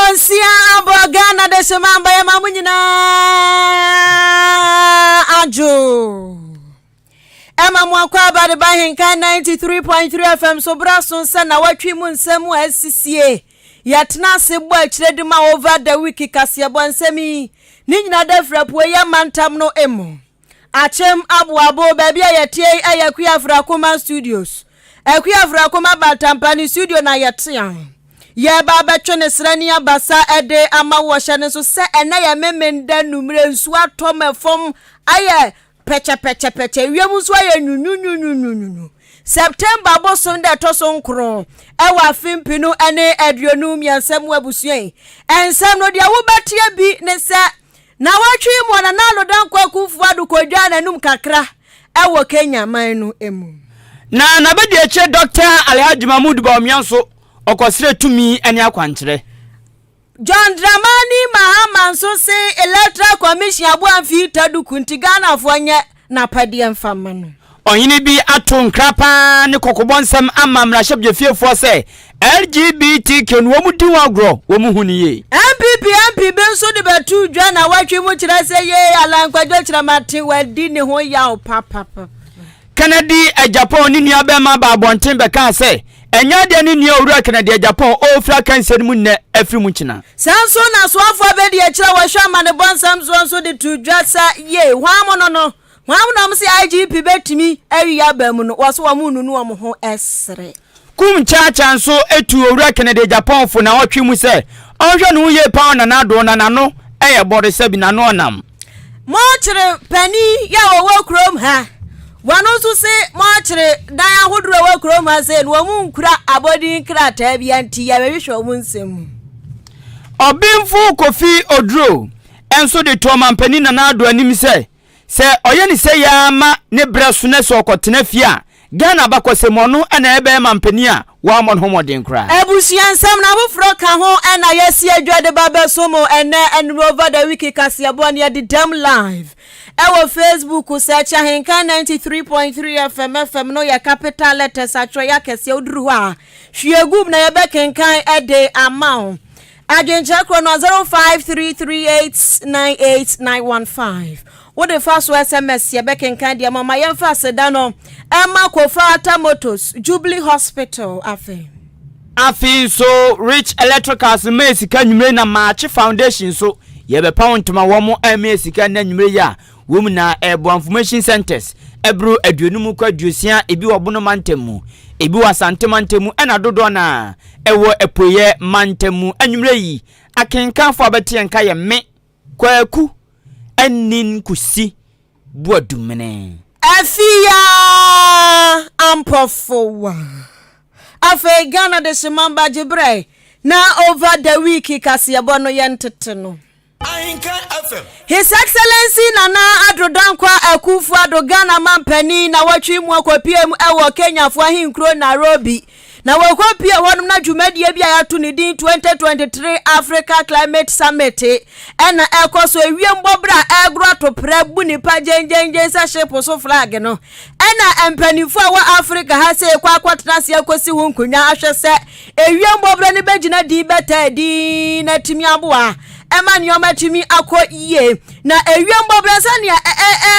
Nonsia abɔ Ghana de hyema aba yɛ ma mo nyinaa adwo. Ɛma mo akɔ aba de ba Henkan 93.3 FM so bra so sɛ na watwi mu nsɛm a asisie. Yɛtena ase bɔ akyire de ma over the week kaseɛbɔ nsɛm yi ne nyinaa da firi apueeɛ mantam no mu. Akyem Aboabo, baabi a yɛteɛ yi yɛ Akua Afrakoma Studios. Akua Afrakoma Batampa ne studio na yɛte a. Yɛreba abɛtwe ne serɛ ne abasa de ama wo ɔhyɛ no nso sɛ ɛnɛ yɛ Memenda nummerɛ nsuo atɔ ma fam ayɛ pɛkyɛpɛkyɛpɛkyɛ, wiem nso ayɛ nwunwunwunwunwunu. September bosom da ɛtɔ so nkron ɛwɔ afe mpenu ne 23 mu abusua yi. Nsɛm no deɛ wobɛteɛ bi ne sɛ Nnawɔtwe yi mu a Nana Addo Dankwa Akufo-Addo kɔdwaa n'anum kakra wɔ Kenya man no mu. Na n'abadiakyire Dɔkta Alhaji Mahmood Bawumia nso, ɔkɔsrɛɛ tumi ne akwankyerɛ. John Dramani Mahama nso se Electoral Commission aboa mfii taduku nti Ghanafoɔ nyɛ n'apɛdeɛ mfa mma no. Ɔhene bi ato nkra paa ne kɔkɔbɔ nsɛm ama mmarahyɛbdwafiefoɔ sɛ LGBTQ no wɔn di ho agorɔ, wɔn hu no yie. NPP MP bi nso de bɛtoo dwa nawɔtwe mu kyerɛ sɛ yei Alan Kwadwo Kyerematen wadi ne ho yaw papapapa. Kennedy Agyapong ne nua bɛrima baa abɔnten bɛkaa sɛ ɛnyɛ adeɛ ne nua Owura Kennedy Agyapong ɔrefiri akansie no mu nnɛ afiri mu kyena. Saa nso na asoafoɔ abɛdi akyire a wɔhwɛ amanebɔ nsɛm soɔ nso de too dwa sɛ yei hwan mo no no Hwan na wɔn se IGP bɛtumi ayi aba mu no, wɔse wɔn nnunu wɔn ho sere. Kum Kyaakyaa nso tuu Owura Kennedy Agyapong fo naawɔtwe mu sɛ ɔnhwɛ ne ho yie paa wɔ Nana Addo na n'ano yɛ bɔre sɛbi n'ano ɔnam. Mɔkyere panin yi a ɔwɔ kurom ha, wɔn nso se mɔkyere dan ahodoɔ a ɛwɔ kurom ha sei no wɔn nkura abɔdin krataa biara nti yɛbɛhwehwɛ wɔn nsɛm mu. Ɔbenfo Kofi Oduro nso de too Ɔmanpanin Nana Addo anim sɛ Sɛ ɔyɛ ne sɛi ara ma ne berɛ so na sɛ ɔkɔtena fie a, Ghana abakɔsɛm mu ɔno na ɛbɛyɛ mampanin a wammɔ ne ho mmɔden koraa. Abusua nsɛm na afoforɔ ka ho na yɛasi adwa de ba bɛso mo ɛnnɛ anwummerɛ over the week kaseɛbɔ no yɛde dam live ɛwɔ Facebook search Ahenkan 93.3 FM FM no yɛ capital letters atwerɛeɛ akɛseɛ woduru hɔ a hwie gum na yɛbɛkenkan de ama wo. Adwenkyerɛ korɔ no 0533898915 wode fa so sms yɛbɛkenkan deɛ ma ma yɛmfa aseda no ɛma Kofaata Motors, Jubilee Hospital afei. Afei nso Rich Electricals mmaa sika nwumire na Maakye Foundation nso yɛbɛpa wo ntoma wɔn mmea sika nnɛ nwumire yi a wɔn na ɛboa information centers ɛboro 50 kɔ 60 ebi wɔ Bono mantam mu ebi wɔ Asante mantam mu ɛna dodoɔ na ɛwɔ apueɛ mantam mu anwummerɛ yi akenkanfo a bɛte yɛn nka yɛ me Kwaku Anin Kusi Boadumene. Afia Ampɔfowa. Afei Ghana de hyema ba gye berɛ na over the week kaseɛbɔ no yɛntete no. His Excellency Nana Addo Dankwa Akufo-Addo Ghana manpanin na wɔtwe mu akɔpie mu wɔ Kenyafoɔ ahenkuro Nairobi. Na wɔkɔpie hɔnom na dwumadie bi a yɛato ne din 2023 Africa Climate Summit ɛna ɛkɔ so ewiem bɔberɛ a ɛregoro atoprɛ bu nipa gyengyengyeng sɛ ship so flag no ɛna mpanimfoɔ a wɔ Africa ha sɛ ɛkɔ akɔtena ase akɔsi ho nkonnwa ahwɛ sɛ Ewiem bɔberɛ no bɛgyina din bɛtaa din na atumi aboa ɛma nneɛma atumi akɔ yie. Na ewiem bɔberɛ sɛnea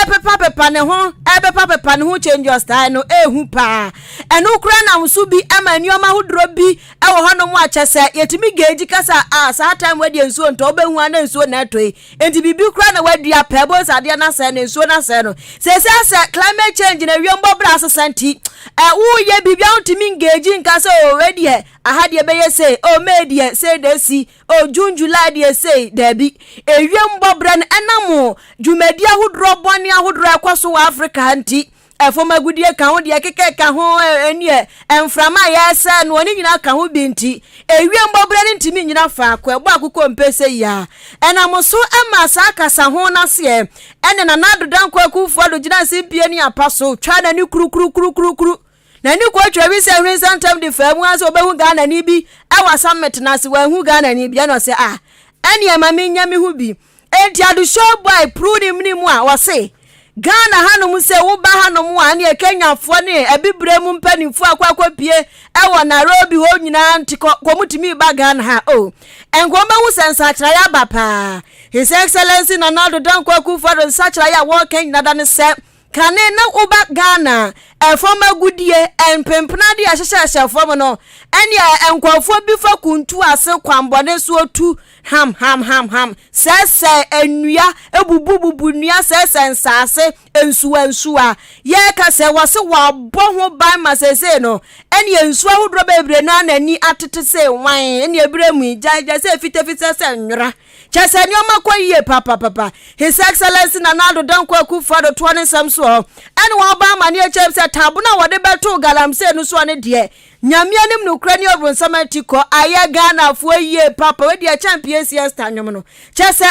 ɛrepepapepa ne ho ɛrepepapepa ne ho change your style no ɛrehu paa. Ɛno koraa nam so bi ɛma nneɛma ahodoɔ bi ɛwɔ hɔnom a kyɛ sɛ yɛtumi geegyi kasa a saa time wɔ deɛ nsuo ntɔ wobɛhu a na nsuo na ɛtɔ yi. Nti biribi koraa na wadua pɛ bohu sɛ adeɛ no asɛe no nsuo no asɛe no. Seesei asɛ climate change na ewiem bɔberɛ asesa nti ɛ woyɛ biribi a wontumi engage nka sɛ o wei deɛ aha deɛ bɛyɛ sei o May deɛ sei na esi o June July deɛ sei daabi. Ewiem bɔberɛ no ɛnam dwumadi ahodoɔ bɔne ahodoɔ a ɛkɔ so wɔ Africa ha nti Ɛfam agudeɛ ka ho, deɛ ɛkeka ka ho, ɛneɛ mframa a yɛresɛe noɔ ne nyinaa ka ho bi nti, ewiem bɔberɛ no ntumi nnyina faako, ɛbɔ akokɔ mpɛ yi ara. Ɛnam so ma saa kasa ho no aseɛ ɛne Nana Addo Dankwa Akufo-Addo gyina simpie ne apa so twa n'ani kurukurukurukurukuru. N'ani kɔtwa wi sɛ hwene sɛ ntɛm de faa mu ara sɛ ɔbɛhu Ghanani bi wɔ summit no ase, wanhu Ghanani bi, ɛna ɔsɛ ah, ɛneɛ ma menya me ho bi. Enti Ado Showboy pruw ne mene mu a, ɔse, Ghana hanom sɛ woba hanom a ɛneɛ Kenyafoɔ ne abibire mu mpanimfoɔ akɔ akɔpie ɛwɔ Nairobi hɔ nyinaa nti kɔ kɔm tumi ba Ghana ha o. Nka wɔn bɛhu sɛ nsakyeraeɛ aba paa. His Excellency Nana Addo Dankwa Akufo-Addo nsakyeraeɛ a wɔreka nyina da ne sɛ kane na woba Ghana a ɛfam agudie mpempena de ɛhyehyɛhyɛ fam no ɛneɛ nkurɔfoɔ bi fa kuntu ase kwanbɔne soɔ tu ham ham ham ham sɛesɛe nnua, bubububu nnua, sɛesɛe nsaase, nsuwa nsuwa. Yɛreka sɛ wɔse wɔabɔ ho ban ma seesei no, ɛneɛ nsuo ahodoɔ bebree no ara na ani atete sei wan, ɛneɛ berɛ mu yi, gyae gyae sɛ fitafita sɛ nwera. Kyɛ sɛ nneɛma kɔ yie papapapa. His Excellency Nana Addo Dankwa Akufo-Addo toɔ ne nsɛm soɔ, ɛne wɔabɔ amaneɛ kyerɛ sɛ tabono a wɔde bɛtoo galamsey no soɔ no deɛ, Nyame anim nokorɛ ne ɔbronsam atikɔ ayɛ Ghana foɔ yie papa wei deɛ ɛkyɛn PAC Esther nwom no kyɛ sɛ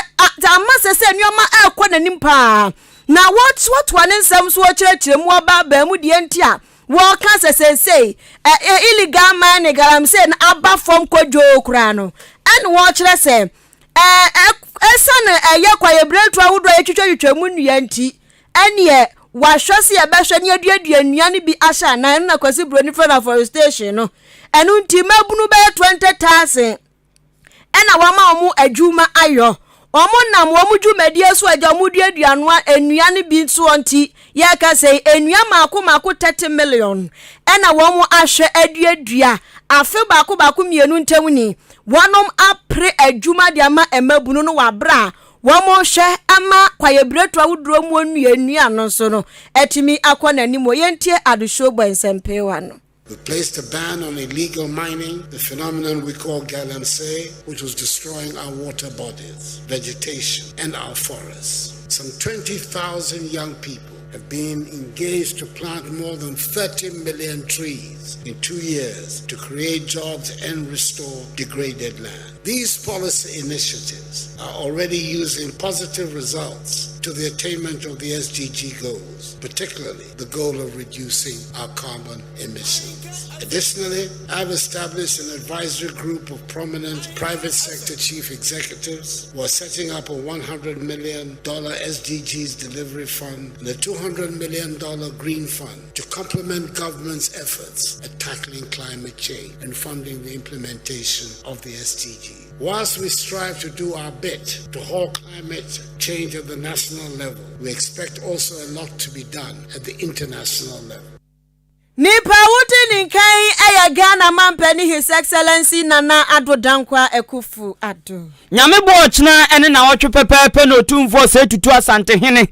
ama sɛ sɛ nneɛma ɛrekɔ n'anim paa na wɔtoatoa ne nsɛm so wɔkyerɛkyerɛ mu ɔba baa mu deɛ nti a wɔka sɛ seesei ɛ illegal mining galamsey no aba fam kɔdwoo koraa no ɛne wɔkyerɛ sɛ ɛsiane ɛyɛ kwaeɛbirentuo ahodoɔ a yɛtwitwatwitwa mu nnua nti Ɛneɛ wahwɛ sɛ yɛbɛhwɛ ne aduadua nnua no bi ahyɛ anan, ɛno na Kwasi Broni frɛ no afforestation no. Ɛno nti mmabunu bɛyɛ 20,000 ɛna wama wɔn adwuma ayɔ. Wɔn nam wɔn dwumadie so agya wɔn duadua noa nnua no bi soɔ nti yɛreka sɛ nnua mmaako mmaako 30 million ɛna wɔn ahwɛ aduadua afe baako baako mmienu ntam ni. Wɔnom apere adwuma de ama mmabunu no wɔ abere a Wɔrehwɛ ama kwaeɛbiretu ahodoɔ mu nnuannua no nso no atumi akɔ n'anim. Yɛntie Adesuo Bɔ Nsɛmpeewa no. We placed a ban on illegal mining, the phenomenon we call galamsey, which was destroying our water bodies, vegetation, and our forests. Some 20,000 young people have been engaged to plant more than 30 million trees in two years to create jobs and restore degraded land. These policy initiatives are already using positive results to the attainment of the SDG goals, particularly the goal of reducing our carbon emissions. Additionally, I've established an advisory group of prominent private sector chief executives who are setting up a $100 million SDGs delivery fund and a $200 million green fund to complement government's efforts at tackling climate change and funding the implementation of the SDG. Whilst we strive to do our bit to halt climate change at the national level, we expect also a lot to be done at the international level. Nipa a wodi ne nkan yi yɛ Ghana manpanin His Excellency Nana Addo Dankwa Akuffo Addo. Nyame bɔ ɔkyena ne nawɔtwe pɛpɛɛpɛ na Otumfoɔ Osei Tutu Asantehene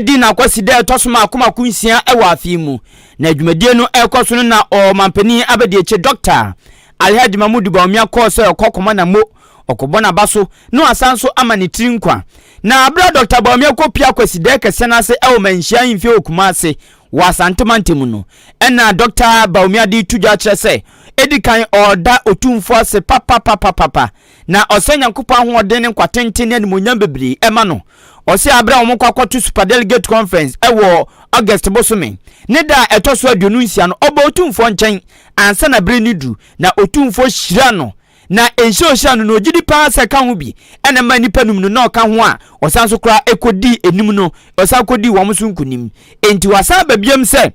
di n'Akwasida a ɛtɔ so mako mako nsia wɔ afe yi mu. Na dwumadie no ɛrekɔ so no na Ɔmanpanin Abadiakyire Dɔkta Alhaji Mahmudu Bawumia kɔɔ sɛ ɔkɔ kɔma na mo ɔkɔbɔ n'aba so na wasan nso ama ne tiri nkwa. Na berɛ a Dɔkta Bawumia kɔpia Akwasidae kɛseɛ no ase wɔ Manhyia Ahemfie wɔ Kumase wɔ Asante mantam no, ɛna Dɔkta Bawumia de reto dwa kyerɛ sɛ ɛdi kan ɔreda Otumfoɔ ase papapapapapa na ɔsɛ Nyankopɔn ahoɔden ne nkwa tenten ne animuonyam bebree ɛma no. Ɔsɛ aberɛ a wɔkɔ akɔto Superdelegate Conference ɛwɔ August bosome ne da a ɛtɔ so 26 no, ɔba Otumfoɔ nkyɛn ansa na bere no duru na Otumfoɔ hyira no Na nhyira a ɔhyiraa no no, ɔgye di paa sɛ ɛka ho bi na ɛma nnipa num no na ɔka ho a ɔsan so koraa kɔdii anim no, ɔsan kɔdii wɔn so nkonim. Enti wasan aba biam sɛ,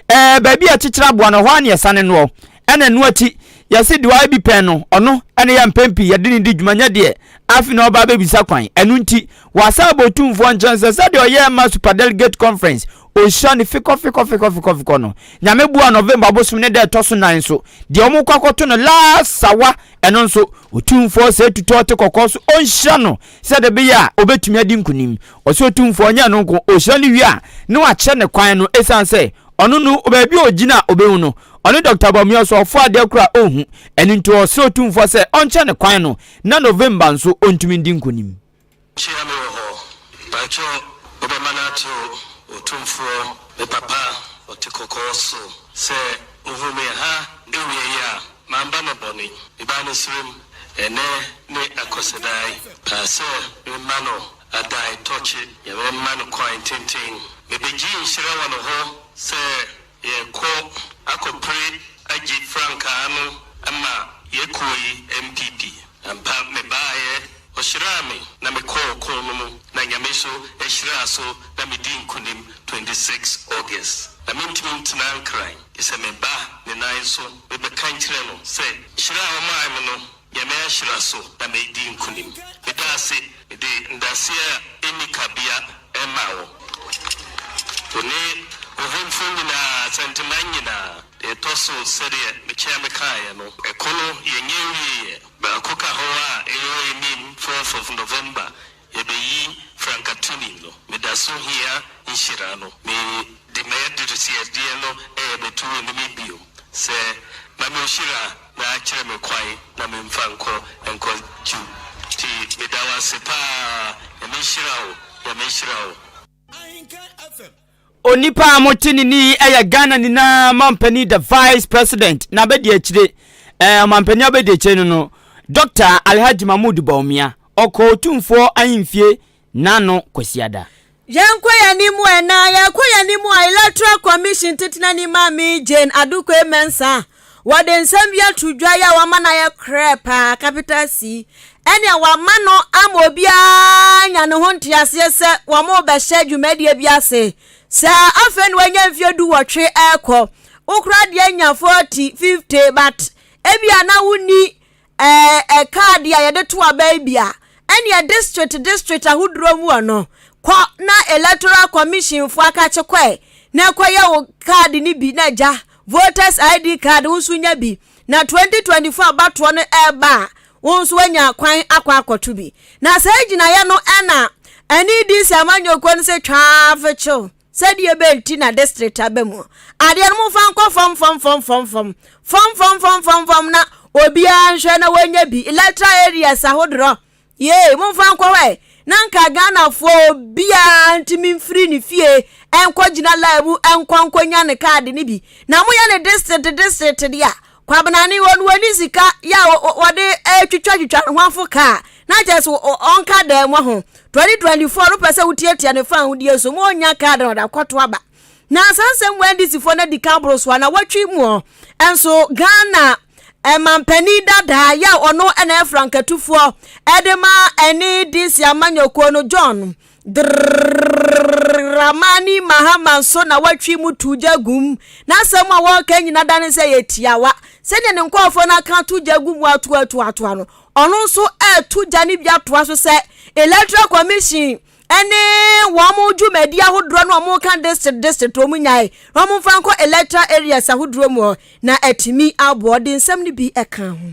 ɛɛ, baabi a ɛkyekyere aboa no, ɛhɔ ara na yɛsane noɔ. Ɛna ɛno akyi, yɛse deɛ wayɛ bi pɛn no, ɔno na yɛ mpɛn pii yɛde no di dwuma, nyɛ deɛ afei na ɔba abɛbisa kwan. Ɛno nti, wasan aba Otumfoɔ nkyɛn sɛ sɛdeɛ ɔyɛɛ ma Superdelegate Conference, ɔhyira no fikɔ fikɔ fikɔ fikɔ fikɔ no. Nyame boa November bosom ne da ɛtɔ so nan nso, deɛ wɔn kɔ akɔto no last sawa, ɛno nso, Otumfoɔ sɛ tutɔ ɔte kɔkɔɔ so, ɔnhyira no sɛdeɛ ɛbɛyɛ a ɔbɛtumi adi nkonim. Ɔsɛ Otumfoɔ nyɛ ɛno nko, ɔhyira no wie a, na wakyerɛ ne kwan no, ɛsiane sɛ ɔno no baabi a ɔgyina a ɔbɛhu no, ɔne Dɔkta Bawumia nso ɔfo adeɛ koro a ɔnhu, ɛno nti ɔsrɛ Otumfoɔ sɛ ɔnkyerɛ ne kwan no, na November nso ɔntumi ndi nkonim. Kyia me wɔ hɔ. Mpakyɛ wobɛma no ato Otumfoɔ me papa ɔte kɔkɔɔ so sɛ ohu me ha awia yi a mamba no bɔne mebaa ne serem ɛnɛ ne akɔsɛdae paa sɛ memma no adae tɔkye Nyame mma no kwan tenten mebegyee nhyira wɔ ne hɔ sɛ Yɛrekɔ akɔpere agye frankaa no ama yɛ kuo yi NPP. Ampa mebaeɛ. Ɔhyiraa me na me kɔɔ ɔko no mu na Nyame nso hyiraa so na me dii nkunim 26 August. Na me ntumi ntena Nkran gyesɛ me ba ne nan so me bɛka nkyerɛ no sɛ nhyira a ɔmaa me no Nyame ahyira so na me di nkunim. Me da ase me de ndaseɛ a ɛnni kabea rema wo. Wo ne wo hemfo nyinaa, Asanteman nyinaa. Deɛ ɛtɔ so sɛdeɛ me kyea me kaeɛ no, ɛko no yɛnyɛ nwieɛ. Baako ka ho a ɛwɔ anim fourth of November yɛbɛyi frankatuni no. Meda so hia nhyira no. Me de m'adereseɛdeɛ no rebɛto w'anim bio sɛ ma me nhyira na kyerɛ me kwan na me mfa nkɔ nkɔ gye wo. Nti meda wo ase paa. Nyame nhyira wo. Nyame nhyira wo. Onipa a mote ne nne yi yɛ Ghana nyinaa mampanin the vice president na abɛdi akyire eh, ɔmampanin abɛdi akyire no no Dr. Alhaji Mahmood Bawumia ɔkɔ Otumfoɔ ahemfie n'ano Kwasiada. Yɛnkɔ yɛn anim ɛ na yɛkɔ yɛn anim a Electoral Commission titenani Maame Jane Adukwei Mensah wɔde nsɛm bi ato dwa yi a wɔama no ayɛ korɛ paa capital C ɛnea wɔama no ama obiara nya ne ho nteaseɛ sɛ wɔrebɛhyɛ dwumadie bi ase sɛ afei na wanya mfeɛ du wɔtwe ɛrekɔ wokora deɛ nya 40 50 but ebia na wonni ɛɛ kaadi a yɛde to aba yi bi a ɛneɛ district district ahodoɔ mu no kɔ na electoral commission fo akakye kɔɛ na ɛkɔyɛ wo kaadi no bi na gya voters id card wo nso nya bi na 2024 abatoɔ no ɛreba a wo nso anya kwan akɔ akɔto bi na saa gyinaeɛ no ɛna ɛne dc amanyɔkuo no sɛ twaa fekyew sɛdeɛ bɛnti na district aba mu adeɛ no momfa nkɔ fam fam fam fam fam fam fam fam fam fam na obiara nhwɛ na wɔanya bi electoral areas ahodoɔ yee momfa nkɔ hɔ na nka ghanafoɔ obiara ntumi mfiri ne fie nkɔ gyina line mu nkɔ nkɔnya ne kaadi no bi na moyɛ ne district district deɛ a kwabenane wɔn wɔni sika yɛ a wɔde twitwatwitwa ne ho afo kaa na kyerɛ sɛ ɔnka dan mu ho 2024 no pɛ sɛ wotiatia ne fa ahodie so ma ɔnya kaadi na ɔde akɔto aba na saa nsɛm wɔ ndc foɔ no adi kan boro so a na wɔatwi mu ɔ nso ghana ɛmampanin dadaa yɛ a ɔno ɛna ɛfra nkatufoɔ ɛde ma ɛne dc amanyɔkuo no john dramani mahama nso na watwi mu tu gya gum n'asɛm a wɔreka nyina da ne sɛ yɛ tiawa sɛdeɛ ne nkɔɔfoɔ no aka to gya gu mu ato ato atoa no ɔno nso ɛɛto gya no bi atoa so sɛ electoral commission ɛne wɔn dwumadi ahodoɔ no wɔn ka district district wɔn nyae na wɔn mfa nkɔ electoral areas ahodoɔ mu na ɛtumi aboɔ de nsɛm no bi ɛka ho.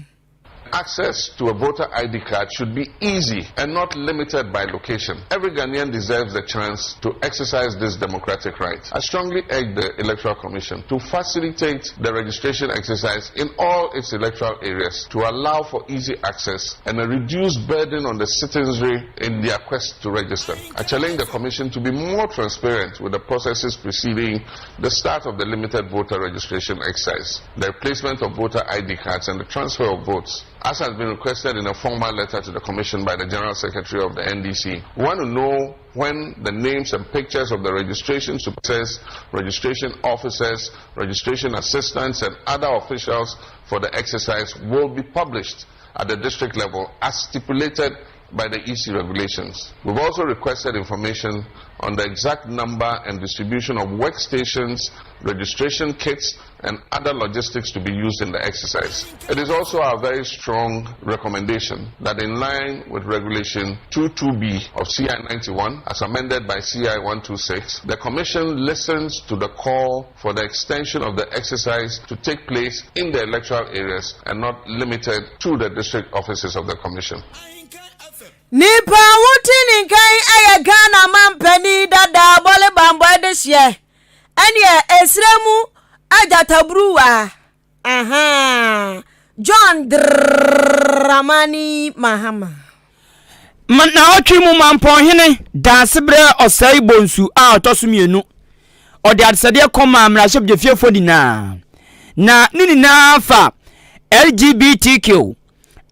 Access to a voter ID card should be easy and not limited by location. Every Ghanaian deserves the chance to exercise this democratic right. I strongly urge the Electoral Commission to facilitate the registration exercise in all its electoral areas to allow for easy access and a reduced burden on the citizenry in their quest to register. I challenge the Commission to be more transparent with the processes preceding the start of the limited voter registration exercise, the replacement of voter ID cards and the transfer of votes. As has been requested in a formal letter to the Commission by the General Secretary of the NDC, we want to know when the names and pictures of the registration supervisors, registration officers, registration assistants, and other officials for the exercise will be published at the district level as stipulated by the EC regulations. We've also requested information on the exact number and distribution of workstations, registration kits, and other logistics to be used in the exercise. It is also our very strong recommendation that in line with Regulation 22B of CI 91, as amended by CI 126, the Commission listens to the call for the extension of the exercise to take place in the electoral areas and not limited to the district offices of the Commission. Nipa wote ne nkan yɛ Ghana mampanin dada bɔle bambɔ de hyeɛ ɛneɛ esrɛ mu agyataburuwa aha John Dramani Mahama. Na ɔtwe mu mampɔnhene Daasebrɛ Ɔsɛe Bonsu a ɔtɔ so mmienu ɔde adesɛdeɛ kɔmaa mmarahyɛbadwafiefoɔ nyinaa na ne nyinaa fa LGBTQ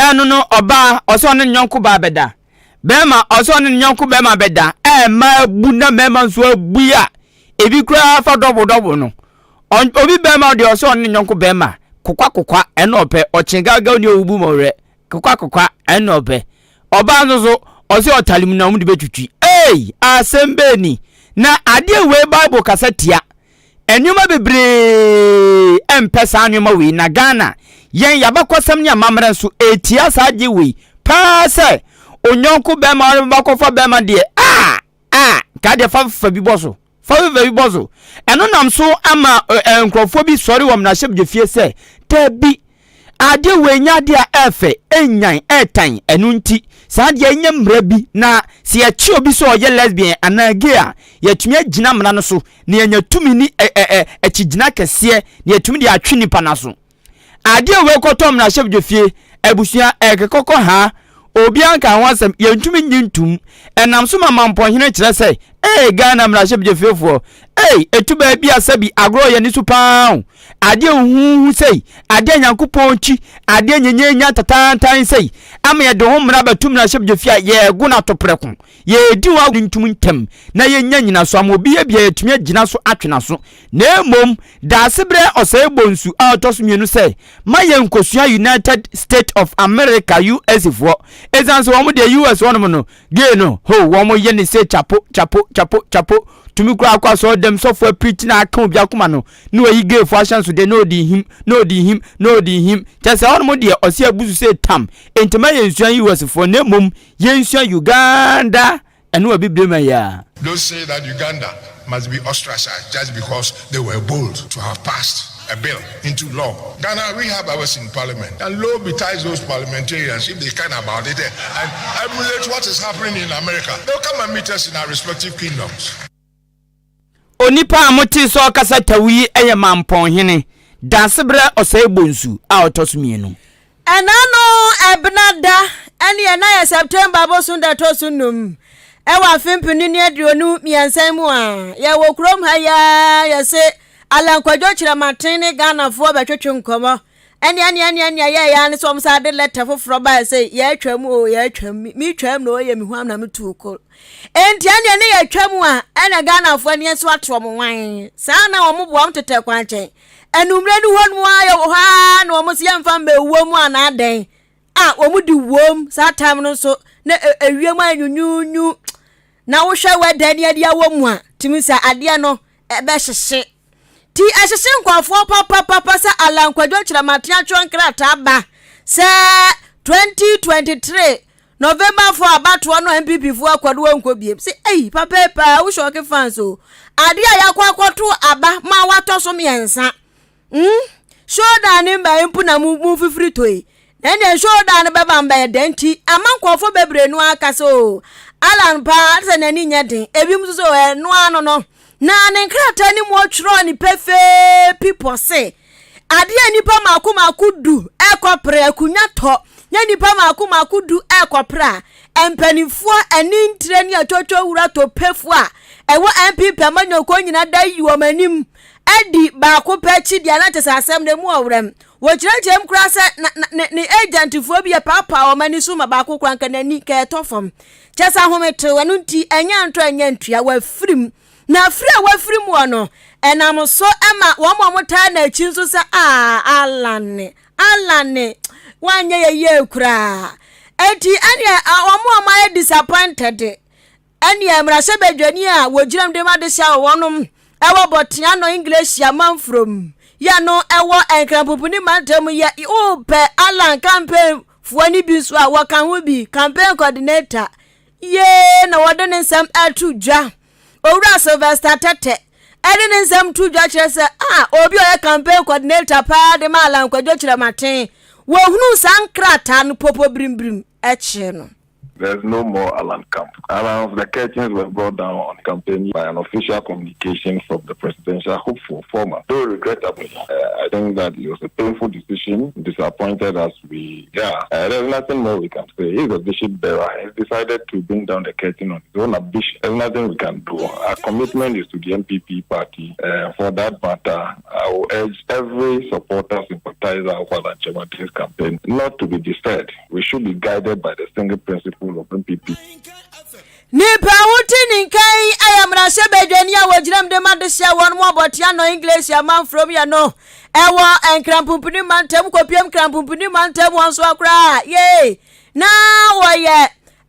ɛno no ɔbaa ɔsɛ ɔne ne nyɔnko baa bɛda bɛrima ɔsɛ ɔne ne nyɔnko bɛrima bɛda ɛɛma abu na mmarima nso abu yi a ebi koraa fa double double no obi bɛrima deɛ ɔsɛ ɔne ne nyɔnko bɛrima kokwa kokwa ɛna ɔpɛ ɔkye gagaw ne owubu ma ɔwerɛ kokwa kokwa ɛna ɔpɛ. Ɔbaa nso so, ɔse ɔtale mu na wɔn de bɛtwitwi. Ei! Asɛm bɛɛ ni. Na adeɛ wei Bible kasa tia. Nneɛma bebree mpɛ saa nneɛma wei na Ghana yɛn yabakɔsɛm ne amammerɛ nso ɛtia saa adeɛ wei paa sɛ onyɔnko bɛrima ɔne bɛba kɔfa bɛrima deɛ a a nka deɛ fa fa bi bɔ so fa fa bi bɔ so ɛno nam so ama nkurɔfoɔ bi sɔre wɔ mmarahyɛbadwafie sɛ daabi Adeɛ wei nyɛ adeɛ a ɛfɛ, ɛnyan, ɛtan, ɛno nti saa adeɛ yi nyɛ mmara bi na sɛ yɛkye obi sɛ ɔyɛ lesbian anaa gay a, yɛatumi agyina mmara no so na yɛanya tumi ne ɛ ɛ ɛ akyigyina kɛseɛ na yɛatumi de atwe nipa no aso. Adeɛ wei kɔtɔ mmarahyɛbadwafie, abusua, ɛkekɔkɔ haa, obiara nka ho asɛm, yɛntumi nnye ntom. Ɛnam so ma Mampɔnhene kyerɛ sɛ, Ee Ghana mmarahyɛbadwafiefoɔ, ei, ɛtu baabi a sɛbi agorɔ yɛ ani so paa o. Adeɛ huhuuhu sei, adeɛ a Nyankopɔn kyi, adeɛ nyenyeenya tataantan sei, ama yɛde ho mmara bɛto mmarahyɛbadwafie a yɛrego no ato prɛko. Yɛredi ho agorɔ ntom ntɛm na yɛnya nyinaso ama obi yɛ biara yɛatumi agyina so atwe n'aso. Na mmom, Daasebrɛ Ɔsɛe Bonsu a ɔtɔ so mmienu sɛ, ma yɛnkɔsua United State of America, US foɔ. Ɛsiane sɛ wɔn deɛ US hɔnom no, gay no, ho, wɔn yɛ ne sɛ chapo, chapo, chapo, chapo, tumi koraa kɔ asɔre dɛm sɔfo apirikyi na aka obi akoma no, na wayi gay foɔ ahyɛnsodeɛ na ɔdi him, na ɔdi him, na ɔdi him. Kyerɛ sɛ hɔnom deɛ ɔse abusu sɛ tam. Enti ma yɛnsua US foɔ na mmom yɛnsua Uganda ɛne Abibire man yi ara. Those say that Uganda must be ostracized just because they were bold to have passed a bill into law. Ghana, we have ours in parliament. And lo betides those parliamentarians, if they can about it eh, and emulate what is happening in America, they'll come and meet us in our respective kingdoms. Onipa a motee sɛ ɔkasa tɛw yi yɛ Mampɔnhene, Daasebrɛ Ɔsɛe Bonsu a ɔtɔ so mmienu. Ɛna no Ɛbena da ɛne ɛna yɛ September bosom da ɛtɔ so num ɛwɔ afe mpenu ne 23 mu a yɛwɔ kurom ha yi ara yɛse Allan Kwadwo Kyerematen ne Ghanafoɔ bɛtwetwe nkɔmmɔ ɛne ɛne ɛne ɛne ɛyɛ ɛyɛ ne sɛ wɔn saa de lɛtɛ foforɔ baeɛ sɛ yɛatwa mu o yɛatwa mu metwa mu na ɔyɛ me huam na metu koro enti ɛne ɛne yɛatwa mu a ɛna Ghanafoɔ ani nso ato wɔn wan saa na wɔn boa wɔn tetɛ kwankyɛn Anwummerɛ no hɔ nom ara yɛwɔ hɔ ara na wɔn sɛ yɛmfa mmɛwuo mu anaa dɛn a wɔn de wuom saa time no nso na ewiem ayɛ nwunwunwu na wohwɛ wɛda ne adeɛ awɔ mu a tumi sɛ adeɛ no ɛbɛhyehye ti ɛhyehye nkurɔfoɔ papapapa sɛ Allan Kwadwo Kyerematen atwerɛ nkrataa ba sɛ 2023 November 4 abatoɔ no NPP foɔ akɔ no wɔnkɔ biem sɛ ei papa yi paa wo shock fans o adeɛ a yɛakɔ akɔto aba ma watɔ so mmiɛnsa hmm showdown ne mbae mpo na mu mu fifiri tɔ yi na ɛnna showdown no bɛba mbɛyɛ dɛn nti ama nkurɔfoɔ bebree no aka sɛ o Alan paa sɛ n'ani nyɛ den ebi nso sɛ ɛno ano no na ne nkrataa no mu ɔtwerɛ ne pefee pipɔ se Adeɛ a nnipa mmaako mmaako du rekɔpere, akonnwa tɔ, na nnipa mmaako mmaako du rekɔpere a, mpanimfoɔ ani ntire ne atwotwo wura topefoɔ a ɛwɔ NPP amanyɔkuo nyinaa da yi wɔn anim adi baako pɛ akyi deɛ na kyerɛ sɛ asɛm no emu ɔwerɛm. Wɔkyerɛkyerɛ mu koraa sɛ na, na, ne, ne agentfoɔ bi yɛpaapaa wɔn ani so ma baako koraa nka n'ani ka ɛtɔ fam. Kyerɛ sɛ ahometew, ɛno nti ɛnyɛ ntɔ ɛnyɛ ntua, wɔafirim. Na firi a wafiri muɔ no, ɛnam so ma wɔn a wɔtaa n'akyi nso sɛ, Ah, Alan ne, Alan ne, wanyɛ yɛ yie koraa. Enti ɛneɛ wɔn a wɔayɛ disappointed, ɛneɛ mmarahyɛbadwani a wɔgyina mu de ma adehyɛ a wɔnom ɛwɔ Botiano English amanfurom yɛ no ɛwɔ Nkrampopuni mantam yɛ wopɛ Alan campaign foɔ no bi nso a wɔka ho bi, campaign coordinator yie na wɔde ne nsɛm ato dwa. Owura Sylvester Tete de ne nsɛm to dwa kyerɛ sɛ a obi a ɔyɛ campaign coordinator paa de ma Alan Kwadwo Kyerematen, wɔhunuu saa nkrataa no popo birimbirim kyee no. There's no more Alan Camp. Alan's the curtains were brought down on campaign by an official communication from the presidential hopeful former. Though regrettably, uh, I think that it was a painful decision, disappointed as we are. Uh, there's nothing more we can say. He's a bishop bearer. He's decided to bring down the curtain on his own ambition. There's nothing we can do. Our commitment is to the NPP party. Uh, for that matter, I will urge every supporter, sympathizer of Alan Kyerematen's campaign not to be disturbed. We should be guided by the single principle of NPP. Nipa a wote ne nka yi yɛ mmarahyɛbadwani a wɔgyina mu de ma dehyeɛ wɔn mu abɔtea no English amanfurom yɛ no ɛwɔ Nkrampumpuni mantam kɔpiem Nkrampumpuni mantam wɔn so koraa yee na wɔyɛ.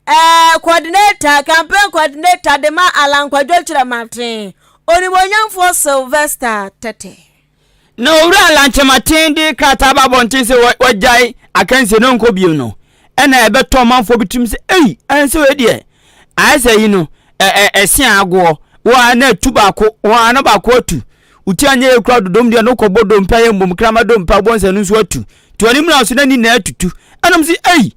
Ɛɛ coordinator, campaign coordinator de ma Alan Kwadwo Kyerematen, Onimuonyamfoɔ Sylvester Tetteh. Na Owura Alan Kyerematen de krataa ba abɔnten sɛ wagyae akansie no ɔnkɔ bio no, ɛna ɛbɛtɔ ɔmanfoɔ bi tirim sɛ, ei, ɛnsɛ wei deɛ, ayɛ sɛ yi no, ɛse agoɔ, wɔn a na atu baako, wɔn a na baako atu, wo ti anyɛ yɛ kura dodom deɛ no kɔbɔ dompe ayɛ mbom krama dompe abɔ nsa no nso atu, nti ɔne mu na so na ni na atutu, ɛnam sɛ, ei,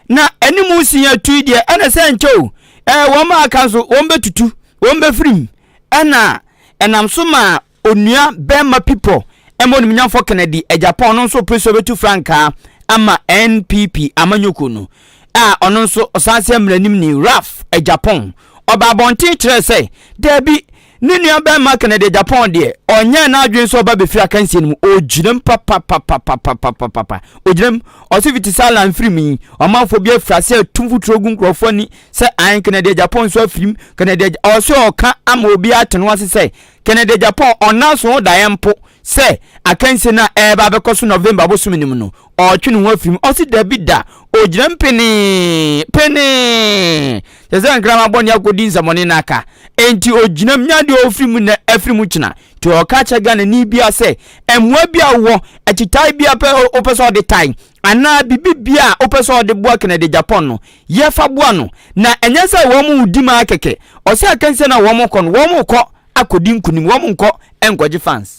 na anim si atu yi deɛ ɛna sɛ nkyɛ o, ɛɛ wɔn a aka nso wɔn bɛtutu, wɔn bɛfirim, ɛna ɛnam so ma Onua Bɛrima Pipɔ ma Onimnyamfoɔ Kennedy Agyapong ɔno nso pere sɛ ɔbɛtu frankaa ama NPP amanyɔkuo no a ɔno nso ɔsan sɛ mmaranimni Ralph Agyapong ɔbaa abɔnten kyerɛɛ sɛ daabi ne nua bɛrima Kennedy Agyapong deɛ ɔnyɛɛ n'adwene sɛ ɔba bɛfiri akansie no mu ɔgyinam papapapapapapapa ɔgyinam ɔse fiti sɛ Alan firi mu yi ɔmanfoɔ bi afiri ase atu mfuturo gu nkurɔfoɔ ani sɛ an Kennedy Agyapong nso afirim Kennedy ɔse ɔka ama obi ate no ase sɛ Kennedy Agyapong ɔnna so daeɛ mpo sɛ akansie no a ɛreba abɛkɔ so November bosome no mu no, ɔretwe ne ho afiri mu. Ɔse dabi da, ɔgyina mu penee, penee, kyerɛ sɛ nkrama bɔne akɔdi nsɛmɔne no aka. Enti ɔgyina mu, nya deɛ ɔfiri mu nnɛ, afiri mu kyena. Nti ɔreka akyerɛ Ghanani biara sɛ, mmoa bi a wowɔ, akyitae bi a wopɛ sɛ ɔde tae, anaa biribi biara a wopɛ sɛ ɔde boa Kennedy Agyapong no, yɛ fa boa no. Na ɛnyɛ sɛ wɔn redi mu ara kɛkɛ. Ɔsɛ akansie no a wɔn rekɔ no, wɔn rekɔ akɔdi nkunim, wɔn nkɔ nkɔgye fans.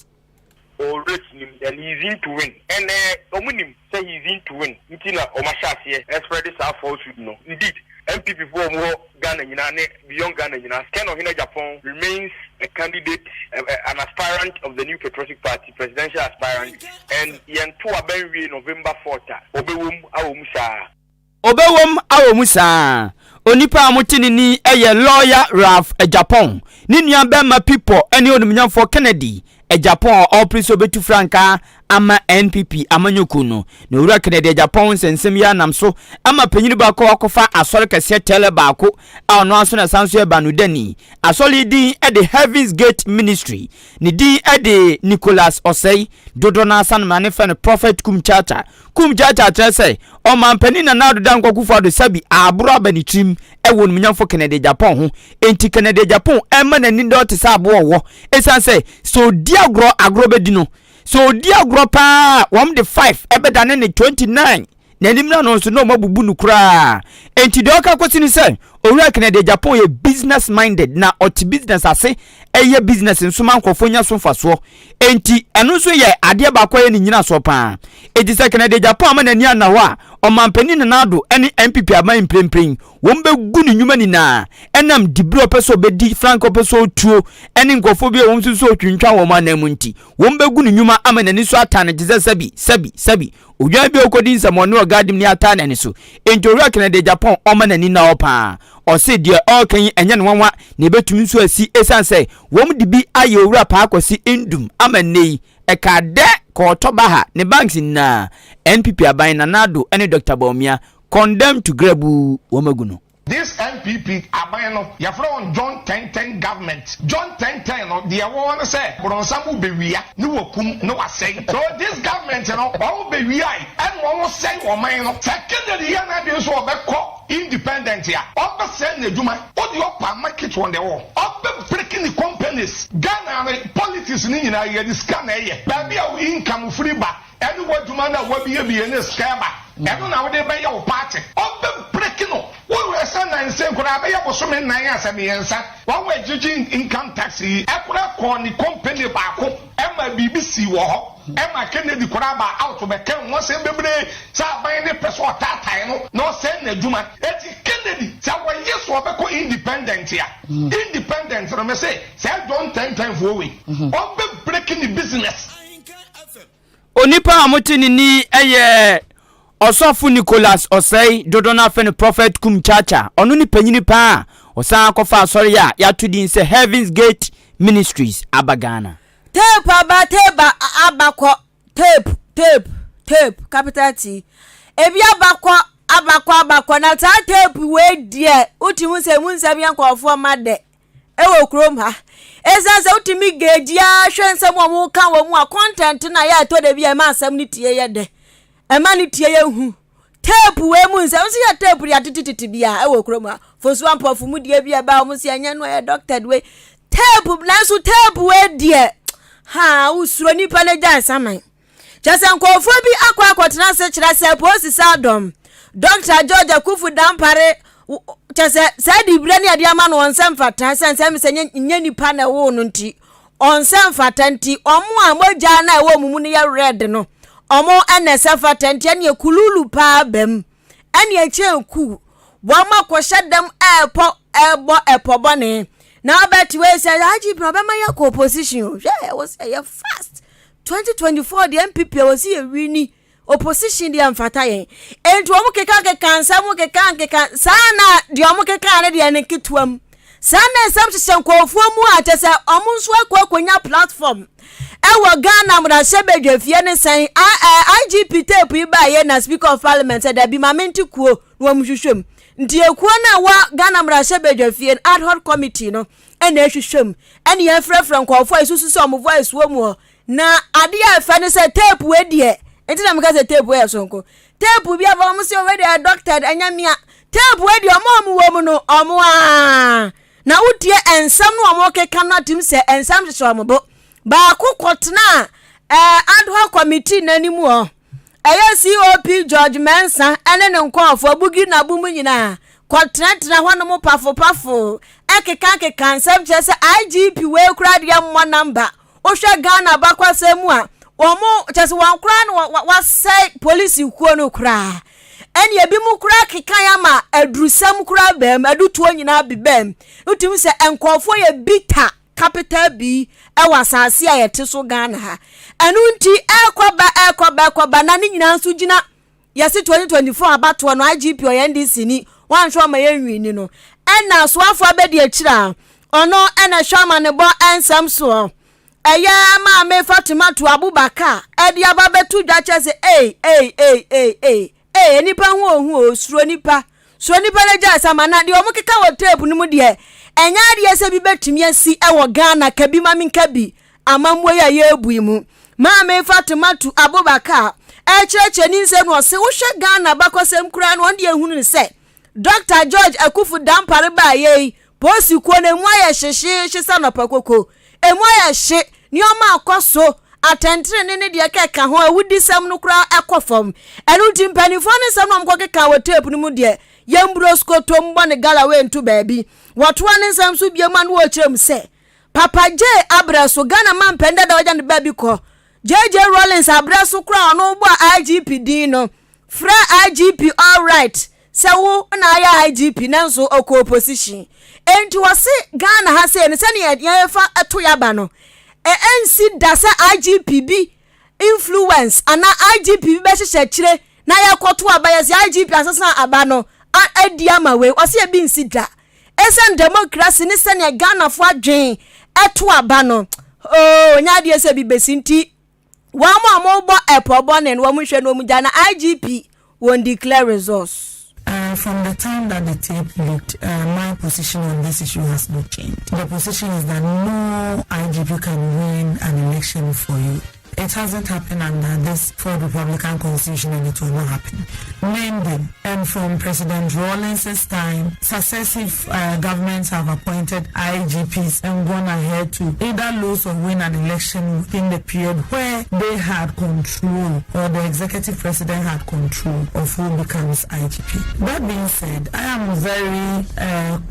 Ɔwɔ race no mu and he is in to win and eh ɔmo nim sɛ he is in to win nti na ɔmo ahyɛ aseɛ ɛspread saa falsehood no. Indeed NPP foɔ a ɔmo wɔ Ghana nyinaa ne beyond Ghana nyinaa Ken Ohene Agyapong remains a candidate, an aspirant of the New Patriotic Party, presidential aspirant and yɛnto aba nwie November 4th a ɔbɛwɔ mu awɔ mu saa. Ɔbɛwom awɔ mu saa. Onipa a mote ne nne yi yɛ Lɔya Ralph Agyapong. Ne nua barima Pipɔ ne Onimnyamfoɔ Kennedy Agyapong a ɔrepere sɛ ɔbɛtu frankaa ama NPP amanyɔkuo no. Na Owura Kennedy Agyapong nsɛnsɛm yi ara nam so ama panyin baako a wakɔfa asɔre kɛseɛ tɛlɛ baako a ɔno ara nso na ɛsan nso yɛ banodani. Asɔre yi din de Heaven's Gate Ministry. Ne din de Nicholas Osei. Dodoɔ no ara sane ma ne frɛ no Prophet Kumchacha. Kum Kyaakyaa kyerɛ sɛ Ɔmanpanin Nana Addo Dankwa Akufo-Addo sabi aboro aba ne tirim wɔ Onimnyamfo Kennedy Agyapong ho. Enti Kennedy Agyapong mma n'ani nnɔ te sɛ aboa ɔwɔ esiane sɛ sɛ odi agorɔ agorɔ bɛdi no. Sɛ odi agorɔ paa a wɔn de 5 bɛdane ne 29 n'anim no ano nso na wɔabubu no koraa. Enti deɛ ɔka kɔsi ne sɛ Owura Kennedy Agyapong yɛ business minded na ɔte business ase yɛ business nso ma nkurɔfoɔ nya so mfasoɔ. Enti, ɛno nso yɛ adeɛ baako a ɛyɛ ne nnyinasoɔ pa ara. Enti sɛ Kennedy Agyapong amma n'ani anna hɔ a, Ɔmanpanin Nana Addo ne NPP aban mprempren, wɔbɛgu ne nnwuma nyinaa ɛnam diberɛ a ɔpɛ sɛ ɔbɛdi, frankaa a ɔpɛ sɛ ɔtuo ne nkurɔfoɔ bi a wɔn nso sɛ ɔtwintwan wɔn anan mu nti, wɔbɛgu ne nnwuma ama n'ani so atan no te sɛ sɛbi, sɛbi, sɛbi, odwan bi a ɔkɔdi nsɛmmɔne wɔ garden mu ne ataa n'ani so. Enti Owura Kennedy Agyapong ɔmma n'ani nna hɔ pa ara. Ɔse deɛ ɔreka yi ɛnyɛ no nwanwa na ɛbɛtumi nso asi ɛsiane sɛ wɔn de bi ayɛ Owura Paa Kwasi Ndum ama nnɛ yi ɛkaa dɛ kɔɔtɔ ba ha ne banks nyinaa NPP aban Nana Addo ne Doctor Bawumia condemn to grabuu wɔn agu no. This NPP aban no yɛfrɛ wɔn John 10:10 government. John 10:10 no deɛ ɛwɔ hɔ ne sɛ bronsam rebɛwia ne wakum ne wasɛe. So this government no wɔn bɛwiae ɛna wɔn sɛe ɔman no. Sɛ Kennedy yɛ n'adwene sɛ ɔbɛkɔ Independent a ɔbɛsɛe n'adwuma wode ɔpa ama ketewa deɛ ɔwɔ ɔbɛ break ne companies Ghana no politics no nyinaa yɛde sika na ɛyɛ baabi a wo income firi ba ɛne w'adwuma no a wabiebie ne sika ɛba ɛno na wode bɛyɛ wo party ɔbɛ break no wohwɛ sɛ nanse koraa bɛyɛ bosome nnan asɛ mmiɛnsa wɔn agyegye income tax yi ɛkora kɔɔ ne company baako ɛma biribi sii wɔ hɔ ɛma Kennedy koraa baa out bɛka ho asɛm bebree sɛ aban no pɛ sɛ ɔtaatae no na ɔsɛe n'adwuma. Enti Kennedy sɛ wɔye so ɔbɛkɔ independent a, independent no mese saa John Tɛntɛn foɔ wei ɔbɛ break ne business. Onipa a mote ne nne yi yɛ Ɔsɔfo Nicholas Osei, dodoɔ no ara frɛ no Prophet Kum Chacha. Ɔno ne panyini paa a ɔsan akɔfa asɔre a yɛato din sɛ Heaven's Gate Ministries aba Ghana. Tape aba tape aba kɔ tape tape tape capital T ebi aba kɔ aba kɔ aba kɔ na saa tape wei deɛ wotumi sɛ emu nsɛm yɛ nkurɔfoɔ ma dɛ ɛwɔ kurom ha ɛsiane sɛ wotumi geegye ara hwɛ nsɛm a wɔka wɔ mu a content na yɛ ɛtɔ da bi a ɛma asɛm no tie yɛ dɛ ɛma no tie yɛ hu. Tape wei mu nsɛm nso yɛ tape de atetetete bi a ɛwɔ kurom ha. Fosuo ampɔfo mu deɛ bi a ɛbaa wɔn si ɛnyɛ no ɛyɛ doctored wei. Tape nanso tape wei deɛ ha wosuro nipa no gya nsaman. Kyerɛ sɛ nkurɔfoɔ bi akɔ akɔtena ase kyerɛ sɛ polisi saa dɔm. Dɔkta George Akufu Dampare kyerɛ sɛ saa diberɛ ne yɛde ama no ɔnsɛ mfata sɛ nsɛm sɛ nyɛ nipa na ɛwoo no nti ɔnsɛ mfata nti ɔmo a mogya na ɛwɔ ɔmo mu no yɛ red no ɔmo ɛna ɛsɛ fata nti ɛne kululu paa bɛm ɛne ɛkyɛn ku wɔn akɔhyɛ dɛm ɛɛpɔ ɛɛbɔ ɛpɔ bɔne na ɔbɛte wei sɛ IGP na ɔbɛma yɛ kɔ opposition o hwɛ ɛwɔ sɛ ɛyɛ fast 2024 deɛ NPP a wɔsi yɛ wini opposition deɛ mfata yɛn enti wɔn keka keka nsɛm keka keka saa na deɛ wɔn keka ne deɛ ne nketewa mu saa na nsɛm hyehyɛ nkurɔfoɔ mu a kyɛ sɛ wɔn nso akɔ akɔnya platform ɛwɔ Ghana mmarahyɛbadwafie ne sɛn IGP tape yi baayɛ na Speaker of Parliament sɛ dabi ma mente kuo na wɔn hwehwɛ mu nti ekuo no a ɛwɔ Ghana mmarahyɛbadwafie ad hoc committee no ɛna ɛhwehwɛ mu ɛne yɛfrɛfrɛ nkurɔfoɔ a ɛsusu sɛ wɔn voice wɔ mu hɔ Na adeɛ a ɛfɛ ne sɛ tape wei deɛ nti na meka sɛ tape wei yɛ sonko tape bi aba wɔn sɛ wei deɛ doctor ɛnyɛ mea tape wei deɛ wɔn a wɔn wɔ mu no wɔn a na wotie nsɛm no wɔn keka no atim sɛ nsɛm hyehyɛ wɔn bo baako kɔtena ɛɛ ad hoc committee n'anim hɔ ɛyɛ cop george mensah ɛne ne nkɔɔfoɔ bugi na bu mu nyinaa kɔtenatena hɔnom pafopafo ɛkeka keka nsɛm kyerɛ sɛ igp wei koraa deɛ mmɔ namba Wohwɛ Ghana abakwasɛm mu a, wɔn kyɛ sɛ wɔn koraa na wɔasɛe polisi kuo no koraa. Ɛne ebi mu koraa kekan ama adurusɛm koraa bɛm, adutoɔ nyinaa bi bɛm. Wotumi sɛ nkurɔfoɔ yɛ bitter capital B ɛwɔ asase a yɛte so Ghana ha. Ɛno nti ɛrekɔba ɛrekɔba ɛrekɔba na ne nyinaa nso gyina Yɛse 2024 abatoɔ no IGP ɔyɛ NDC ni wanhwɛ ɔma yɛ nwini no ɛna asoafoɔ abɛdi akyire a ɔno ɛna ɛhwɛ amanebɔ nsɛm soɔ ɛyɛ maame Fatimatu Abubakar ɛde aba bɛto dwa kyɛ sɛ ei ei ei ei ei ei nipa ho ohu o suro nipa suro nipa no gya asama na deɛ wɔn keka wɔ tape no mu deɛ ɛnyɛ adeɛ sɛ bi bɛtumi asi ɛwɔ Ghana kabi ma menka bi amammuo yi a yɛrebu yi mu. Maame Fatimatu Abubakar ɛrekyerɛkyerɛ ne nsɛm no ɔse wohwɛ Ghana abakɔsɛm koraa no ɔno deɛ ehunu no sɛ Dr. George Akuffo Dampare baayɛ yi polisi kuo no emu ayɛ hyehyeehye sɛ anɔpa koko emu ayɛ hye nneɛma akɔ so atɛntenene ne deɛ kɛka ho awudisɛm no koraa ɛkɔ fam ɛno nti mpanimfoɔ no nsɛm no wɔkɔkeka wɔ tape no mu deɛ yɛmburo skoto mbɔ ne galloway nto baabi wɔtoa ne nsɛm so biom a no wɔkyerɛ mu sɛ Papa Jay abrɛ so, Ghana manpanin dada wagya ne baabi kɔ. JJ Rawlings abrɛ so koraa ɔno bɔ IGP din no. Frɛ IGP alright sɛ wo na ayɛ IGP nanso ɔkɔ opposition. Enti wɔse Ghana ha sei no sɛnea yɛfa to yaba no, ɛnsi da sɛ IGP bi influence anaa IGP bi bɛhyehyɛ akyire na yɛkɔto aba yɛsɛ IGP asesa aba no adi ama wei. Ɔse ebi nsi da. Esiane demokrasi ne sɛnea Ghanafo adwen to aba no, oh, ɔnyɛ adeɛ sɛ bi bɛsi nti wɔn a wɔbɔ ɛpɔ bɔne no wɔn nhwɛ no wɔn gya na IGP wɔn declare results. Uh, from the time that the tape leaked, uh, my position on this issue has not changed. The position is that no IGP can win an election for you. It hasn't happened under this Fourth Republican Constitution and it will not happen. Name them. And from President Rawlings' time, successive governments have appointed IGPs and gone ahead to either lose or win an election within the period where they had control or the executive president had control of who becomes IGP. That being said, I am very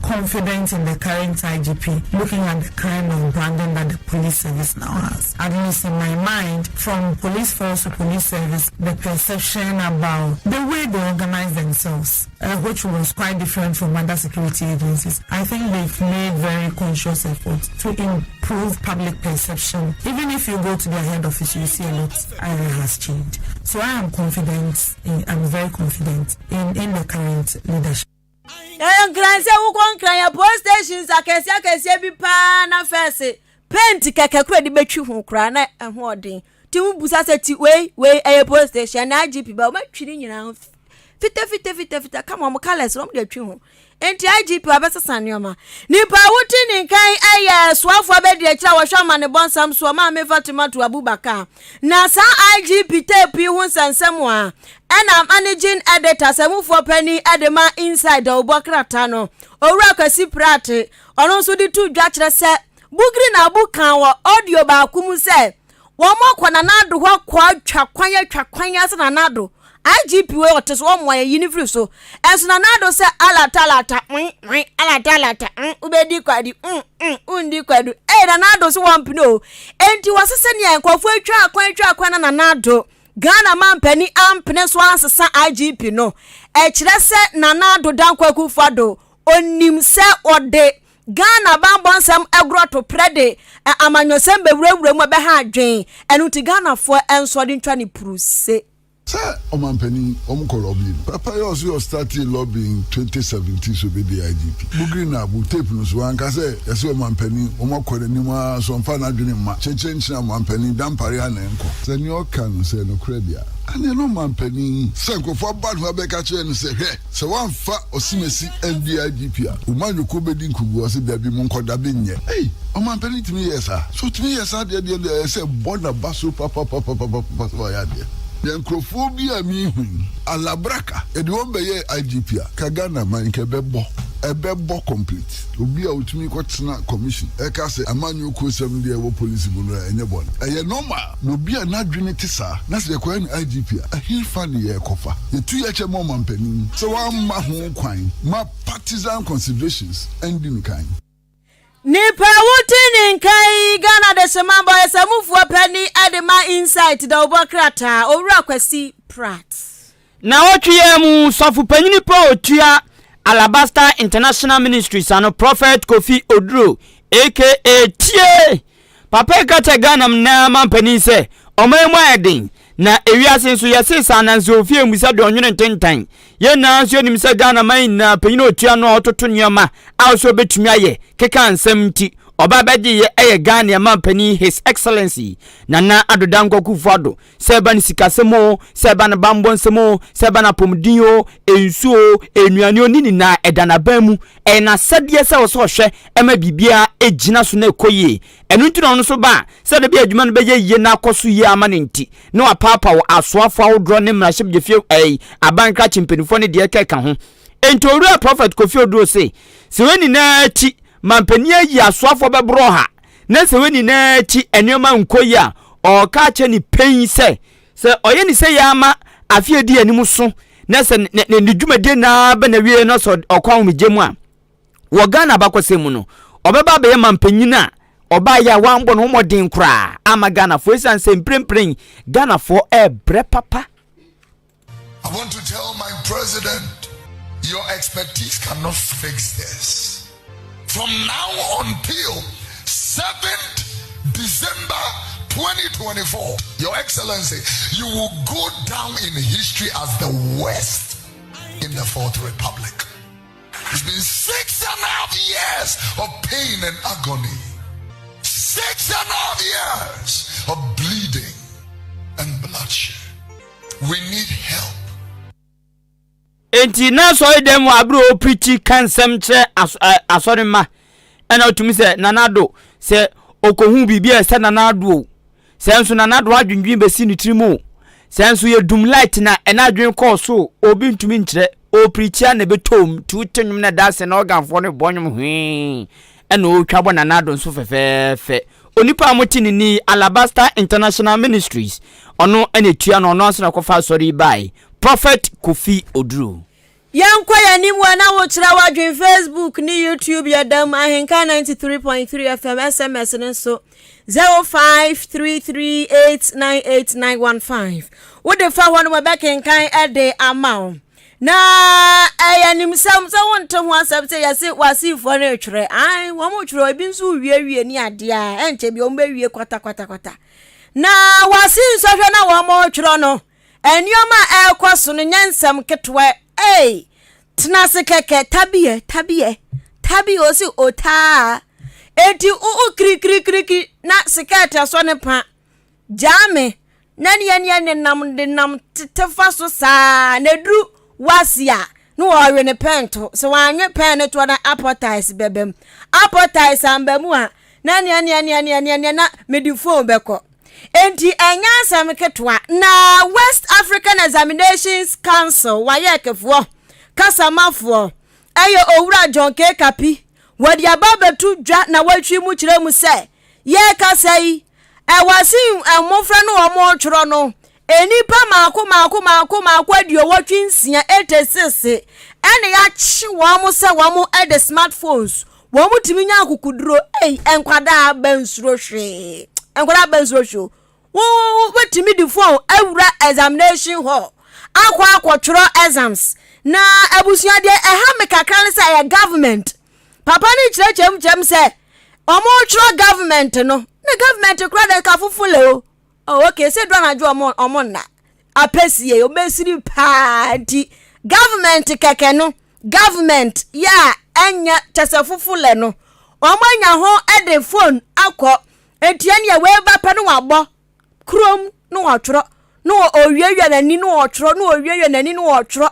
confident in the current IGP, looking at the kind of branding that the police service now has. At least in my mind, from police force to police service, the perception about the way they organize themselves, which was quite different from other security agencies. I think they've made very conscious efforts to improve public perception. Even if you go to their head office, you see a lot has changed. So I am confident, in, I'm very confident in, in the current leadership. Nkran sɛ wokɔ Nkran yɛ police stations akɛseɛ akɛseɛ bi paa na fɛse paint kɛkɛ kora de bɛtwi ho koraa na ɛho ɔden nti wo busa sɛ ti wei wei ɛyɛ police station na IGP ba wɔatwi ne nyinaa ho fita fita fita fita kama wɔn colours wɔn de atwi ho. Enti IGP abɛsesa nneɛma. Nipa a wote ne nkan yɛ soafoɔ abadiakyire a wɔhwɛ amanebɔ nsɛm soɔ, Maame Fatimatu Abubakar. Na saa IGP tape yi ho nsɛnsɛm a ɛna Managing Editor, sɛmufoɔ panin de ma Inside dawubɔ krataa no, Owura Kwasi Pratt, ɔno nso de to dwa kyerɛ sɛ Bugri na Abu kaa wɔ audio baako mu sɛ Wɔn akɔ Nana Addo hɔ akɔ atwa kwan atwa kwan ase Nana Addo IGP wei ɔte so ɔmmoa yɛn yi ne firi so ɛnso Nana Addo sɛ alata alata mm mm alata alata mm wobɛdi kwadu mm mm wondi kwadu ee Nana Addo so wɔmpene o enti wɔse sɛnea nkurɔfoɔ atwa kwan atwa kwan na Nana Addo Ghana mampanin ampene so ansesa IGP no ɛkyerɛ sɛ Nana Addo Dankwa Akufo-Addo onim sɛ ɔde Ghana banbɔ nsɛm agorɔ to prɛ de amanyɔsɛm bɛwurawura mu a ɛbɛha adwen, ɛno nti Ghanafoɔ nsɔre ntwa no puruse. Sɛ ɔmanpanin wɔn kɔ lobbying no papa yɛ ɔso yɛ ɔstartee lobbying 2017 sɛ ɔbɛdi IGP Bugri na abu tape no so wanka sɛ yɛsɛ ɔmanpanin wɔn akɔ n'anim aa so ɔmfa n'adwene mma kyekyere nkyene ɔmanpanin dampare a na ɛnkɔ. Sɛ nea ɔka no sɛ nokorɛ deɛ a ɛneɛ na ɔmanpanin sɛ nkurɔfoɔ aba ne hɔ abɛka kyerɛ no sɛ hwɛ Sɛ woamfa ɔsimasi andi IGP a, wo manyɔkuo bɛdi nkuguo. Ɔse dabi, monkɔ, dabi nyɛ. Ei! Ɔmanpanin tumi yɛɛ saa? Sɛ ɔtumi yɛ saa deɛ deɛ deɛ ɛyɛ sɛ bɔ n'aba so papapapapapa sɛ wayɛ adeɛ. Yɛn nkurɔfoɔ bi a mehu yi, alabraka, yɛde wɔn bɛyɛɛ IGP a, nka Ghana man nka ɛbɛbɔ, ɛbɛbɔ complete. Obi a ɔtumi kɔtena commission ɛka sɛ amanyɔkuo sɛm deɛ ɛwɔ police mu no ɛnyɛ bɔne. Ɛyɛ normal. Na obi a n'adwene te saa, na sɛ yɛkɔyɛ no IGP a, ɛhefa ne yɛrekɔfa? Yɛtu yɛn kyɛ ma ɔmampanin sɛ wamma ho kwan ma partisan considerations andi no kan. Nipa a wote ne nka yi, Ghana Dehyema Bɔyɛsɛmufoɔ panin de ma Insight dawubɔ krataa, Owura Kwasi Pratt. Naawɔtwe yi ara mu, sɔfo panyin pa a otua Alabaster International Ministries ano, Prophet Kofi Oduro aka Tie! Papa yi ka kyerɛ Ghana nyinaa mampanin sɛ ɔman mu ayɛ den na ewiase nso yɛse saa nanso ofie mmisa deɛ ɔnwene ntentan. Yɛn nyinaa nso yɛnim sɛ Ghana man nyinaa panyin a otua ano a ɔtoto nneɛma a ɔsɛ obetumi ayɛ keka nsɛm nti ɔba bɛgye yɛ ɛyɛ Ghana mampanin His Excellency Nana Addo Dankwa Akufo-Addo Sɛ ɛba no sikasɛm oo, sɛ ɛba no bammɔ nsɛm oo, sɛ ɛba no apɔmuden oo, nsuo oo, nnuane oo, ne nyinaa ɛda n'aban mu. Ɛyɛ n'asɛdeɛ sɛ ɔsɛ ɔhwɛ ma biribiara gyina so na ɛkɔ yie. Ɛno nti na ɔno nso ba a, sɛ da bi adwuma no bɛyɛ yie na akɔ so yie ama no nti, na wapaapaw asoafoɔ ahodoɔ ne mmarahyɛbadwafie ɛyi, aban krakye mpanimfoɔ ne deɛ ɛkeka ho. Enti Owura Prɔfɛt Kofi Oduro se, sɛ wei nyinaa akyi, mampanin ayi asoafoɔ bɛboro ɔha na sɛ wei nyinaa akyi nneɛma nkɔ yie a, ɔreka akyerɛ ne panyin sɛ, sɛ ɔyɛ ne sɛ yɛ ama afe a edi anim so na sɛ ne ne ne dwumadie nyinaa bɛ na wie na sɛ ɔkɔ ahomegye mu a, wɔ Ghana abakɔsɛm mu no, ɔbɛba abɛyɛ mampanyin a ɔbaeɛ a wambɔ ne ho mmɔden koraa ama Ghanafoɔ esiane sɛ mprempren Ghanafoɔ ɛrebrɛ papa. I want to tell my president, your expertise cannot fix this. From now until 7th December 2024, Your Excellency, you will go down in history as the worst in the Fourth Republic. It's been 6.5 years of pain and agony. 6.5 years of bleeding and bloodshed. We need help. Enti na asɔre dɛm wɔ abere a ɔpirikyi ka nsɛm kyerɛ asɔre mma ɛna ɔtumi sɛ Nana Addo sɛ ɔkɔhu biribi a ɛsɛ Nana Addo o sɛ nso Nana Addo adwendwen bɛsi ne tirim o sɛ nso yɛdum light na ɛna adwene kɔɔ so obi ntumi nkyerɛ ɔpirikyi a na ɛbɛtɔ mu nti wote nnwom na ɛda ase na ɔganfoɔ no bɔ nnwom hwee ɛna ɔretwa bɔ Nana Addo nso fɛfɛɛfɛ Onipa a mote ne nne yi, Alabaster International Ministries, ɔno na ɛtua no, ɔno ara nso na ɛkɔfa asɔre yi baeɛ, Prophet Kofi Oduro. Yɛnkɔ yɛn anim wɔ na wokyerɛ w'adwene Facebook ne YouTube yɛda mu Ahenka 93.3 FM SMS no nso 0533898915 wode fa hɔ no wɔbɛkenkan de ama wo. Na ɛyɛ animsɛm sɛ wonte ho asɛm sɛ yɛse w'asefoɔ no retwerɛ. Ae, wɔn retwerɛ, ebi nso rewiewie ne adeɛ a ɛnkyɛ bi wɔn bɛwie kwatakwatakwata. Na w'ase nsɔhwɛ na wɔn retwerɛ no, nneɛma a ɛrekɔ so no nyɛ nsɛm ketewa. Ei, tena ase kɛkɛ, tabiɛ, tabiɛ, tabi osi otaa. Enti wo kirikirikirikiri na sikɛɛte asɔ ne pa. Gyaa me na ne yɛne yɛn nenam denam tete fa so saa na eduru w'ase a. na wɔwe ne pɛn to. Sɛ wɔanwe pɛn no toɔ na apɔtaes bɛba mu. Apɔtaes amba mu a, na nea nea nea nea nea nea na mede phone bɛkɔ. Enti ɛnyɛ asɛm ketewa. Na West African Examinations Council, WAEC-foɔ, kasamafoɔ, ɛyɛ Owura John K. Kapi, wɔde aba abɛto dwa na wɔatwi mu kyerɛ mu sɛ, yɛrekasa yi, ɛwɔ se mmofra no wɔretwerɛ no, nnipa mmaako mmaako mmaako mmaako 86, 86, ɛna yɛakye wɔn sɛ wɔn de smartphones, wɔn tumi nya akokoduro, ei, nkwadaa bɛnsuro hwee, nkwadaa bɛnsuro hwee o. Wo wobɛtumi de phone awura examination hall akɔ akɔtwerɛ exams. Na abusua deɛ ɛha me kakra ne sɛ ɛyɛ government. Papa no kyerɛkyerɛ mu kyerɛ mu sɛ wɔretwerɛ government no, na government koraa deɛ ka fofole o. Oh, okay, sɛ duru anadwo ɔmo ɔmo nna apɛsie ɔbɛsiri paa nti government kɛkɛ no government yɛ a ɛnyɛ kyɛsɛ fofole no wɔn anya ho de phone akɔ. Enti ɛneɛ wei ba pɛ no wabɔ kurom na watwerɛ na ɔwiawia n'ani na ɔtwerɛ na ɔwiawia n'ani na ɔtwerɛ.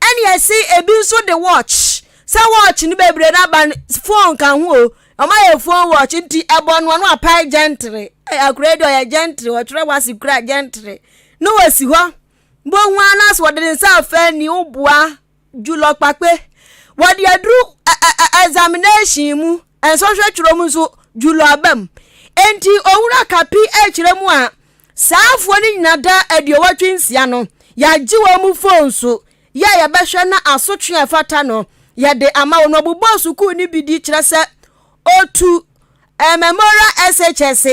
Ɛne ɛse ebi nso de watch sɛ watch no bebree no aba no phone ka ho o wɔn ayɛ phone watch nti ɛbɔ no ano apae gentry. Akora yi deɛ ɔyɛ gentry ɔtwerɛ wase kura gentry na wasi hɔ bohu ara na sɛ wɔde ne nsa afa ani woboa Julɔ Kpakpe, wɔde aduru examination mu, nsɔhwɛ twerɛ mu nso Julɔ aba mu. Enti Owura Kapi rekyerɛ mu a, saa afoɔ no nyina da 86 no, yɛagye wɔn mu phone so, yɛ a yɛbɛhwɛ na asotwe a ɛfata no yɛde ama wɔn. Wɔbobɔɔ sukuu no bi di kyerɛ sɛ Otu Memorial SHS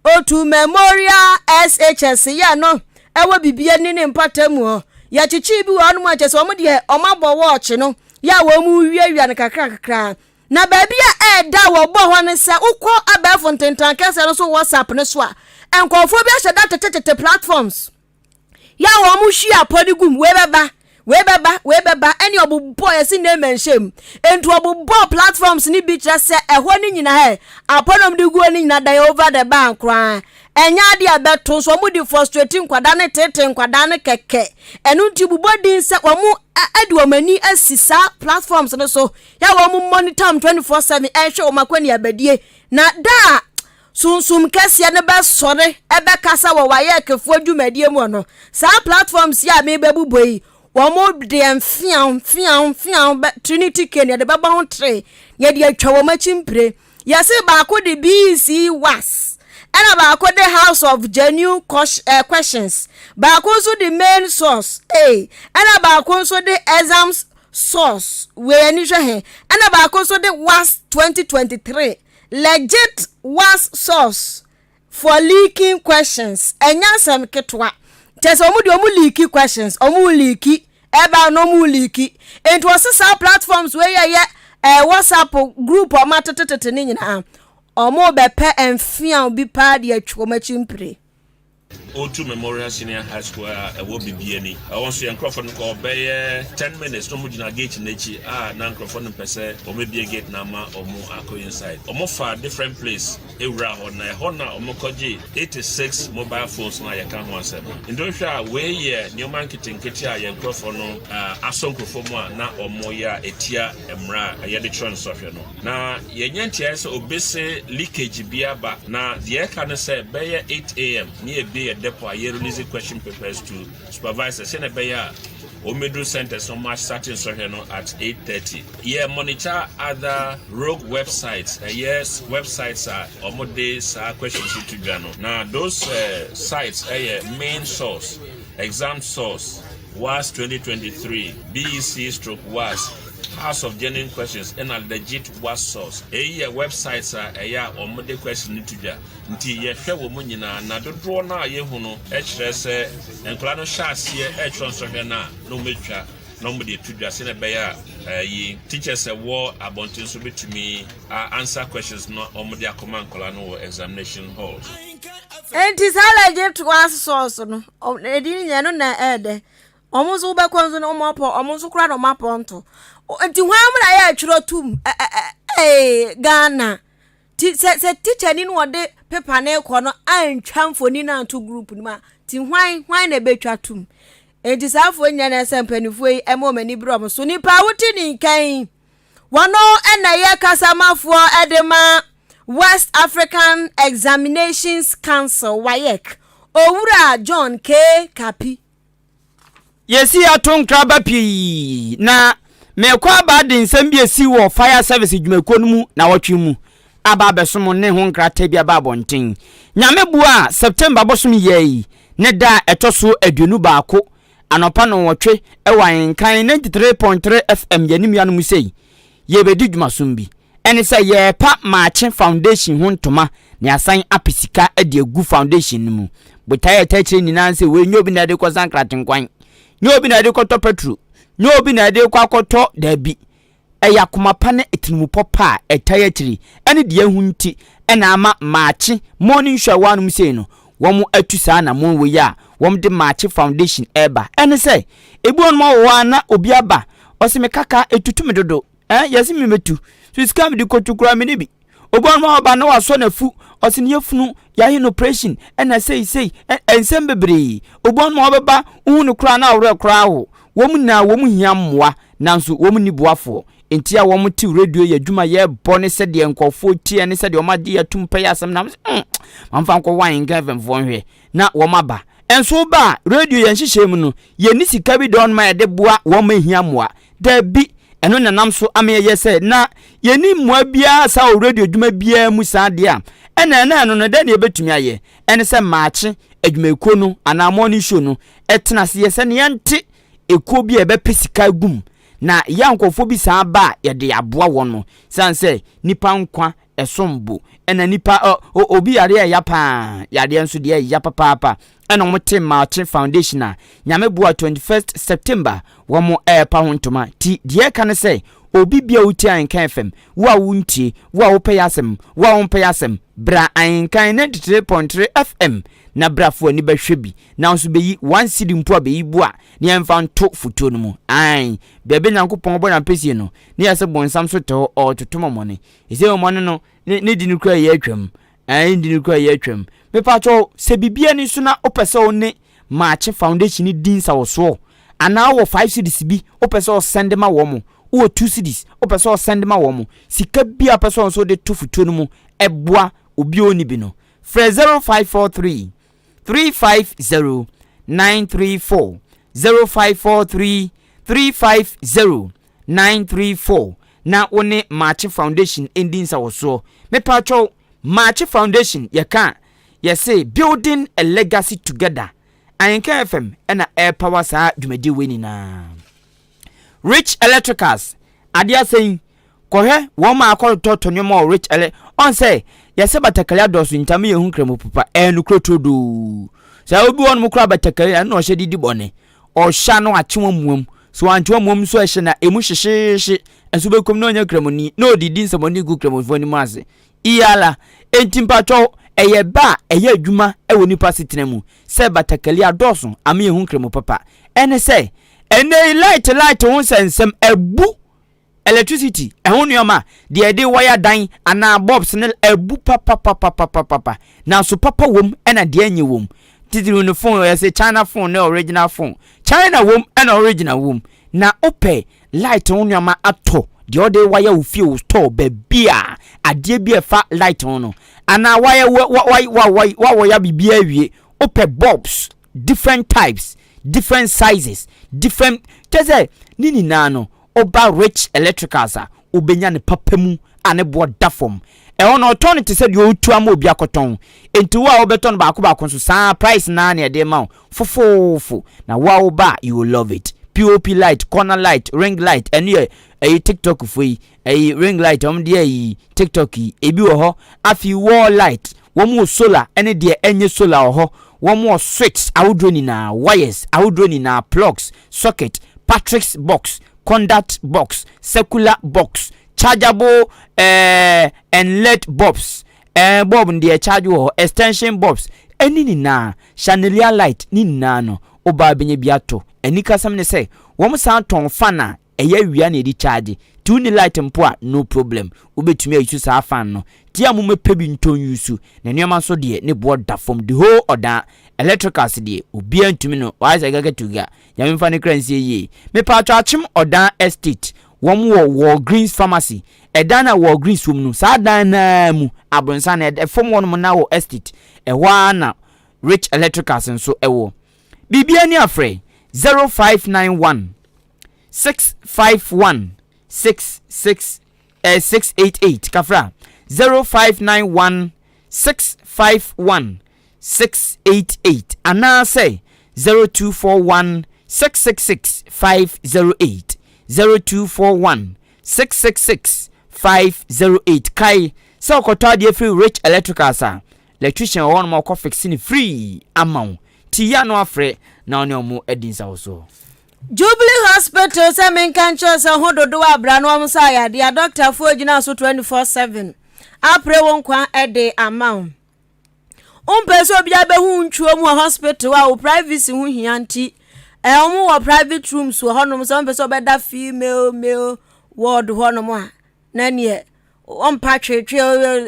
Otu Memorial SHS yɛ no ɛwɔ Bibiani ne mpɔtam hɔ. Yɛkyekyee bi wɔ hɔnom a kyerɛ sɛ wɔn deɛ wɔn abɔ wɔɔkye no yɛ a wɔn wiawia no kakra kakra. Na baabi a ɛɛda wɔ bɔ hɔ ne sɛ wokɔ abɛɛfo ntentan kɛseɛ no so WhatsApp no so a, nkurɔfoɔ bi ahyɛ da tetetete platforms. Yɛ a wɔn hwie apɔ no gum, wei bɛba, wei bɛba, wei bɛba, ɛne ɔbobɔ yɛsi name and shame. Nti ɔbobɔ platforms no bi kyerɛ sɛ ɛhɔ no nyinaa ɛ, apɔ no de guo no nyinaa dan over the bar koraa. Ɛnyɛ adeɛ a ɛbɛto nso wɔn de frustrate nkwadaa no tete nkwadaa no kɛkɛ. Ɛno nti bobɔ din sɛ wɔn de wɔn ani asi saa platforms no so. Yɛ a wɔn monitor wɔn 24/7 ɛhwɛ wɔn akɔneabadie. Na da a Sunsum kɛseɛ no bɛsɔre bɛkasa wɔ wayɛkefoɔ dwumadie mu no, saa platforms yi a merebɛbobɔ yi, wɔn deɛ mfeaw, mfeaw, mfeaw, bɛ, Trinity Cane, yɛde bɛbɔ ho tere, yɛde atwa wɔn akyi mpire. Yɛse baako de BEC was, ɛna baako de House of Genuine eh, Questions, baako nso de Main Source, eh, ɛna baako nso de Exams Source, wei ani hwɛ he, ɛna baako nso de WAS 2023. Legit was source for leaking questions. Ɛnyɛ asɛm ketewa. Kyerɛ sɛ wɔn deɛ wɔn leaki questions, wɔn leaki ɛba na wɔn leaki. Nti wɔsi saa platforms wei yɛ yɛ ɛɛ WhatsApp group wɔn atetetete ne nyinaa. Wɔn bɛpɛ mfeaw bi paa de atwi wɔn akyi mpire. Otu Memorial Senior High School a ɛwɔ Bibiani. Ɛhɔ nso yɛn nkurɔfoɔ no kɔɔ bɛyɛ ten minutes na wɔgyina gate no akyi a na nkurɔfoɔ no mpɛ sɛ wɔbɛbue gate no ama wɔn akɔ inside. Wɔfaa different place wuraa hɔ na ɛhɔ na wɔkɔgyee 86 mobile phones no a yɛka ho asɛm no. Nti wohwɛ a wei yɛ nneɛma nketenkete a yɛn nkurɔfoɔ no asɔ nkurɔfoɔ mu a na wɔyɛ a ɛtia mmara a yɛde kyerɛ nsɔhwɛ no. Na yɛnya ntiaeɛ sɛ obese leakage bi aba na deɛ ɛka ne sɛ bɛyɛ 8am ne yɛbue yɛ depot a yɛ release question papers to supervisors sɛnea ɛbɛyɛ a wɔmmɛduru centers no wɔn asate nsɔhwɛ no at 8:30. Yɛ monitor other rogue websites ɛyɛ websites a wɔde saa questions yi to dwa no na those uh, sites ɛyɛ main source, exam source, WAS 2023, BEC stroke WAS, House of Genuine Questions ɛna Legit WAS Source. Eyi yɛ websites a ɛyɛ a wɔde question no to dwa. Nti yɛhwɛ wɔn nyinaa na dodoɔ no a yɛhu no kyerɛ sɛ nkwadaa no hyɛ aseɛ retwerɛ nsɔhwɛ no a na wɔatwa na wɔde ato dwa sɛdeɛ ɛbɛyɛ a ɛyi teachers ɛwɔ abɔnten so bɛtumi a answer questions no wɔde akɔma nkwadaa no wɔ examination halls. Enti saa legit WAS source no, ɛdi nyɛ no na ɛyɛ dɛ. Wɔn nso wobɛkɔ nso no wɔn apɔ wɔn nso koraa na wɔn apɔ nto. Nti hwan mu na yɛ atwerɛ tum ɛɛ Ghana. Ti sɛ sɛ teacher ni no ɔde paper no kɔ no antwa mfoni no anto group no mu a ti hwan hwan na ɛbɛtwa tum. Enti saa afoɔ nyinaa na ɛsɛ mpanimfoɔ yi ɛma wɔn ani bere wɔn so. Nipa a wote ne nka yi, wɔno na ɛyɛ kasamafoɔ de ma West African Examinations Council, WAEC, Owura John K. Kapi. Yɛsi ato nkraba pii na merekɔ aba de nsɛm bi esi wɔ fire service dwumakuo no mu nawɔtwe mu aba abɛsom ne ho nkrataa bi aba abɔnten. Nyame boa a September bosom yɛ yi ne da a ɛtɔ so 21 anɔpa nnɔnwɔtwe wɔ Ahenkan 93.3 FM yɛne nuanom sei yɛrebɛdi dwumasom bi. Ɛne sɛ yɛrepa Maakye Foundation ho ntoma na yɛasan apɛ sika de agu foundation no mu. Botaeɛ a ɛtaa akyire nyinaa ne sɛ wei nyɛ obi na ɛde kɔsa nkratenkwan, nyɛ obi na ɛde kɔtɔ petro, nyɛ obi na ɛde kɔ akɔtɔ daabi. Ɛyɛ akoma pa ne atirimupɔ pa a ɛtaa akyire ɛne deɛ ahu nti ɛna ama Maakye Morning Show a ɛwɔ anom sei no wɔn atu saa anammɔn wei a wɔn de Maakye Foundation ɛreba. Ɛne sɛ ebi wɔnom wɔ hɔ a na obi aba ɔse me kaka ɛtutu me dodo. Eh, yɛse me mɛtu. So sika mede kɔtu koraa me ne bi. Obi ɔno ɔba na wasɔ n'afu, ɔse ne yafunu yɛayɛ no operation ɛna sei sei, nsɛm bebree. Obi ɔno ɔbɛba, wohu no koraa na awerɛ koraa aho. Wɔn nyinaa wɔn hia mmoa, nanso wɔn nni boafoɔ. Nti a wɔn te radio yɛ adwuma yɛbɔ ne sɛdeɛ nkurɔfoɔ teɛ ne sɛdeɛ wɔn agye atum pɛ yɛ asɛm na wɔn sɛ, mm, mamfa nkɔ wan nka FM foɔ nhwɛ na wɔn aba. Nso woba a, radio yɛn nhyehyɛɛ mu no, yɛnni sika bi dɔn ma yɛde boa wɔn ma ɛhia mmoa. Dabi, ɛno na ɛnam so ama yɛyɛ sɛ na yɛnni mmoa biara saa wɔ radio adwuma biara mu saa deɛ a, ɛna ɛna ɛno no dɛn na yɛbɛtumi ayɛ? Ɛne sɛ maakye adwumayɛkuo no anaa morning show no tena ase yɛ sɛ ne yɛnte ekuo bi a yɛbɛpɛ sika agu mu na yɛ a nkurɔfoɔ bi saa ba a yɛde aboa wɔn no sane sɛ nipa nkwa ɛsom bo ɛna nipa ɔ obi yareɛ ɛya paa yareɛ nso deɛ ɛya papaapa ɛna wɔn te Maakye Foundation a nyame boa 21st September wɔn ɛɛpa ho ntoma ti deɛ ɛka ne sɛ obi bia wotie Ahenkan FM wo a wontie wo a wopɛ yɛ asɛm wo a wompɛ yɛ asɛm bra Ahenkan 93.3 FM na bra fo ani bɛhwɛ bi na nso bɛyi one cedi mpo a bɛyi boa ne yɛmfa nto fotuo no mu ae baabi Nyankopɔn bɔ n'ampɛsie no ne yɛsɛ bonsam so te hɔ ɔɔtoto mɔmɔne Ɛsɛ ɔma no no ne ne di no kura yɛ atwam ɛn di no kura yɛ atwam mepatwɔ sɛ biribi ani so na wopɛ sɛ wo ne maakye foundation di nsawɔsoɔ anaa wɔ 5 cedis bi wopɛ sɛ ɔsɛnde ma wɔn mo wowɔ 2 cedis wopɛ sɛ ɔsɛnde ma wɔn mo sika bi a wopɛ sɛ ɔnso de to fotuo no mu ɛboa obi a ɔnni bi no frɛ 0543 350 934 0543 350 934 na wo ne Maakye Foundation ndi nsawɔsoɔ. Mepaatwɔw, Maakye Foundation yɛka a, yɛse Building a Legacy Together. Ahenka FM na ɛrepawa saa dwumadie wei nyinaa. Rich Electricals, adeɛ asɛ yi, kɔhwɛ wɔn a akɔtotɔtɔ nneɛma wɔ Rich Ele, ɔn sɛ yɛsɛ batakari adɔɔso nti ama yɛhu nkramu popa, ɛyɛ nokorɛ turodoo. Sɛ obi wɔ nom koraa batakari ɛno na ɔhyɛ de di bɔne. Ɔhyɛ a na wakye wɔn amuam. So wante wɔn amuam nso ɛhyɛ na emu hyehyeehye. Nso bɛkum na ɔnyɛ kramoni na ɔdidi nsɛmɔne gu kramofoɔ anim ase. Iyala. Enti mpakyɛw, ɛyɛ bɛ a ɛyɛ adwuma wɔ nipa asetena mu sɛ batakali adɔɔso ama yɛhu nkramo papa. Ɛne sɛ, ɛnnɛ yi light light ho nsɛnsɛm abu Electricity, ɛho nneɛma, deɛ yɛde wire dan anaa bulbs no abu papapapapapa. Nanso papa wom ɛna deɛ ɛnyɛ wom. Titiriw no phone yɛsɛ China phone ne original phone. China wom ɛna original wom. Na wopɛ light ho nneɛma atɔ deɛ wɔde wire wo fie wo store baabi a adeɛ bi a ɛfa light ho no anaa wire wa wa wa wa wa wɔya biribi awie wopɛ bulbs different types different sizes different kyɛ sɛ ne nyinaa no Woba Rich Electricals a, wobɛnya no papa mu a ne boɔ da fam. Ɛhɔ no, ɔtɔn no te sɛ deɛ ɔretu ama obi akɔtɔn. Enti wo a wobɛtɔ no baako baako nso, saa ara price no ara na yɛde rema wo, fofoofo. Na wo a woba a, you will love it. POP light, corner light, ring light, ɛno yɛ ɛyi TikTok foɔ yi, ɛyi ring light wɔn de ayi TikTok yi, ebi wɔ hɔ. Afei wall light, wɔn wɔ solar ɛne deɛ ɛnyɛ solar wɔ hɔ. Wɔn wɔ switch ahodoɔ nyinaa, wires ahodoɔ nyinaa, plugs, socket, Patrick's box, conduct box, circular box, chargeable eh, and led bulbs, eh, bulb no deɛ charge wɔ hɔ, extension bulbs, ɛne nyinaa, chandelier light ne nyinaa no, wobaa bɛnya bi atɔ. Anikasɛm ne sɛ, wɔn san tɔn fan a ɛyɛ awia na yɛde charge. Nti wonni light mpo a no problem wobɛtumi ayusu saa fan no. Ti a momɛpɛ bi ntɔ nyusu. Na nneɛma nso deɛ ne boɔ da fam the whole ɔdan. Electricals deɛ obiara ntumi no wayɛ sɛ gaka to ga. Nyame mfa ne kra nsie yie. Mepaatwɔ Akyem Ɔdan Estate wɔn wɔ Walgreens Pharmacy. Ɛdan no a Walgreens wɔ mu no saa dan no ara mu abronsan no ɛfam hɔ nom na wɔ estate ɛhɔ ara na Rich Electricals nso ɛwɔ. Biribiara ni a frɛ 0591 651 66 eh, 688 kafra 0591 651 688 anaasɛ 0241 666 508 0241 666 508 kae sɛ ɔkɔtɔ adeɛ firi Rich Electricals a electrician wɔ hɔnom a ɔkɔ fixe no free ama wo ti yɛ ano afrɛ na ɔne ɔmo adi nsawosoɔ. Jubilee Hospital sɛ menka nkyerɛ sɛ ho dodoɔ a bra na wɔn sa yadeɛ a dɔktafoɔ gyina so 24/7 apere wo nkwa de ama wo. Wompɛ sɛ obiara bɛhu wo ntwuo mu wɔ hospital a wo privacy ho hia nti wɔn wɔ private rooms wɔ hɔnom sɛ wompɛ sɛ wɔbɛda female male ward hɔnom a na neɛ ɔmpa twetwe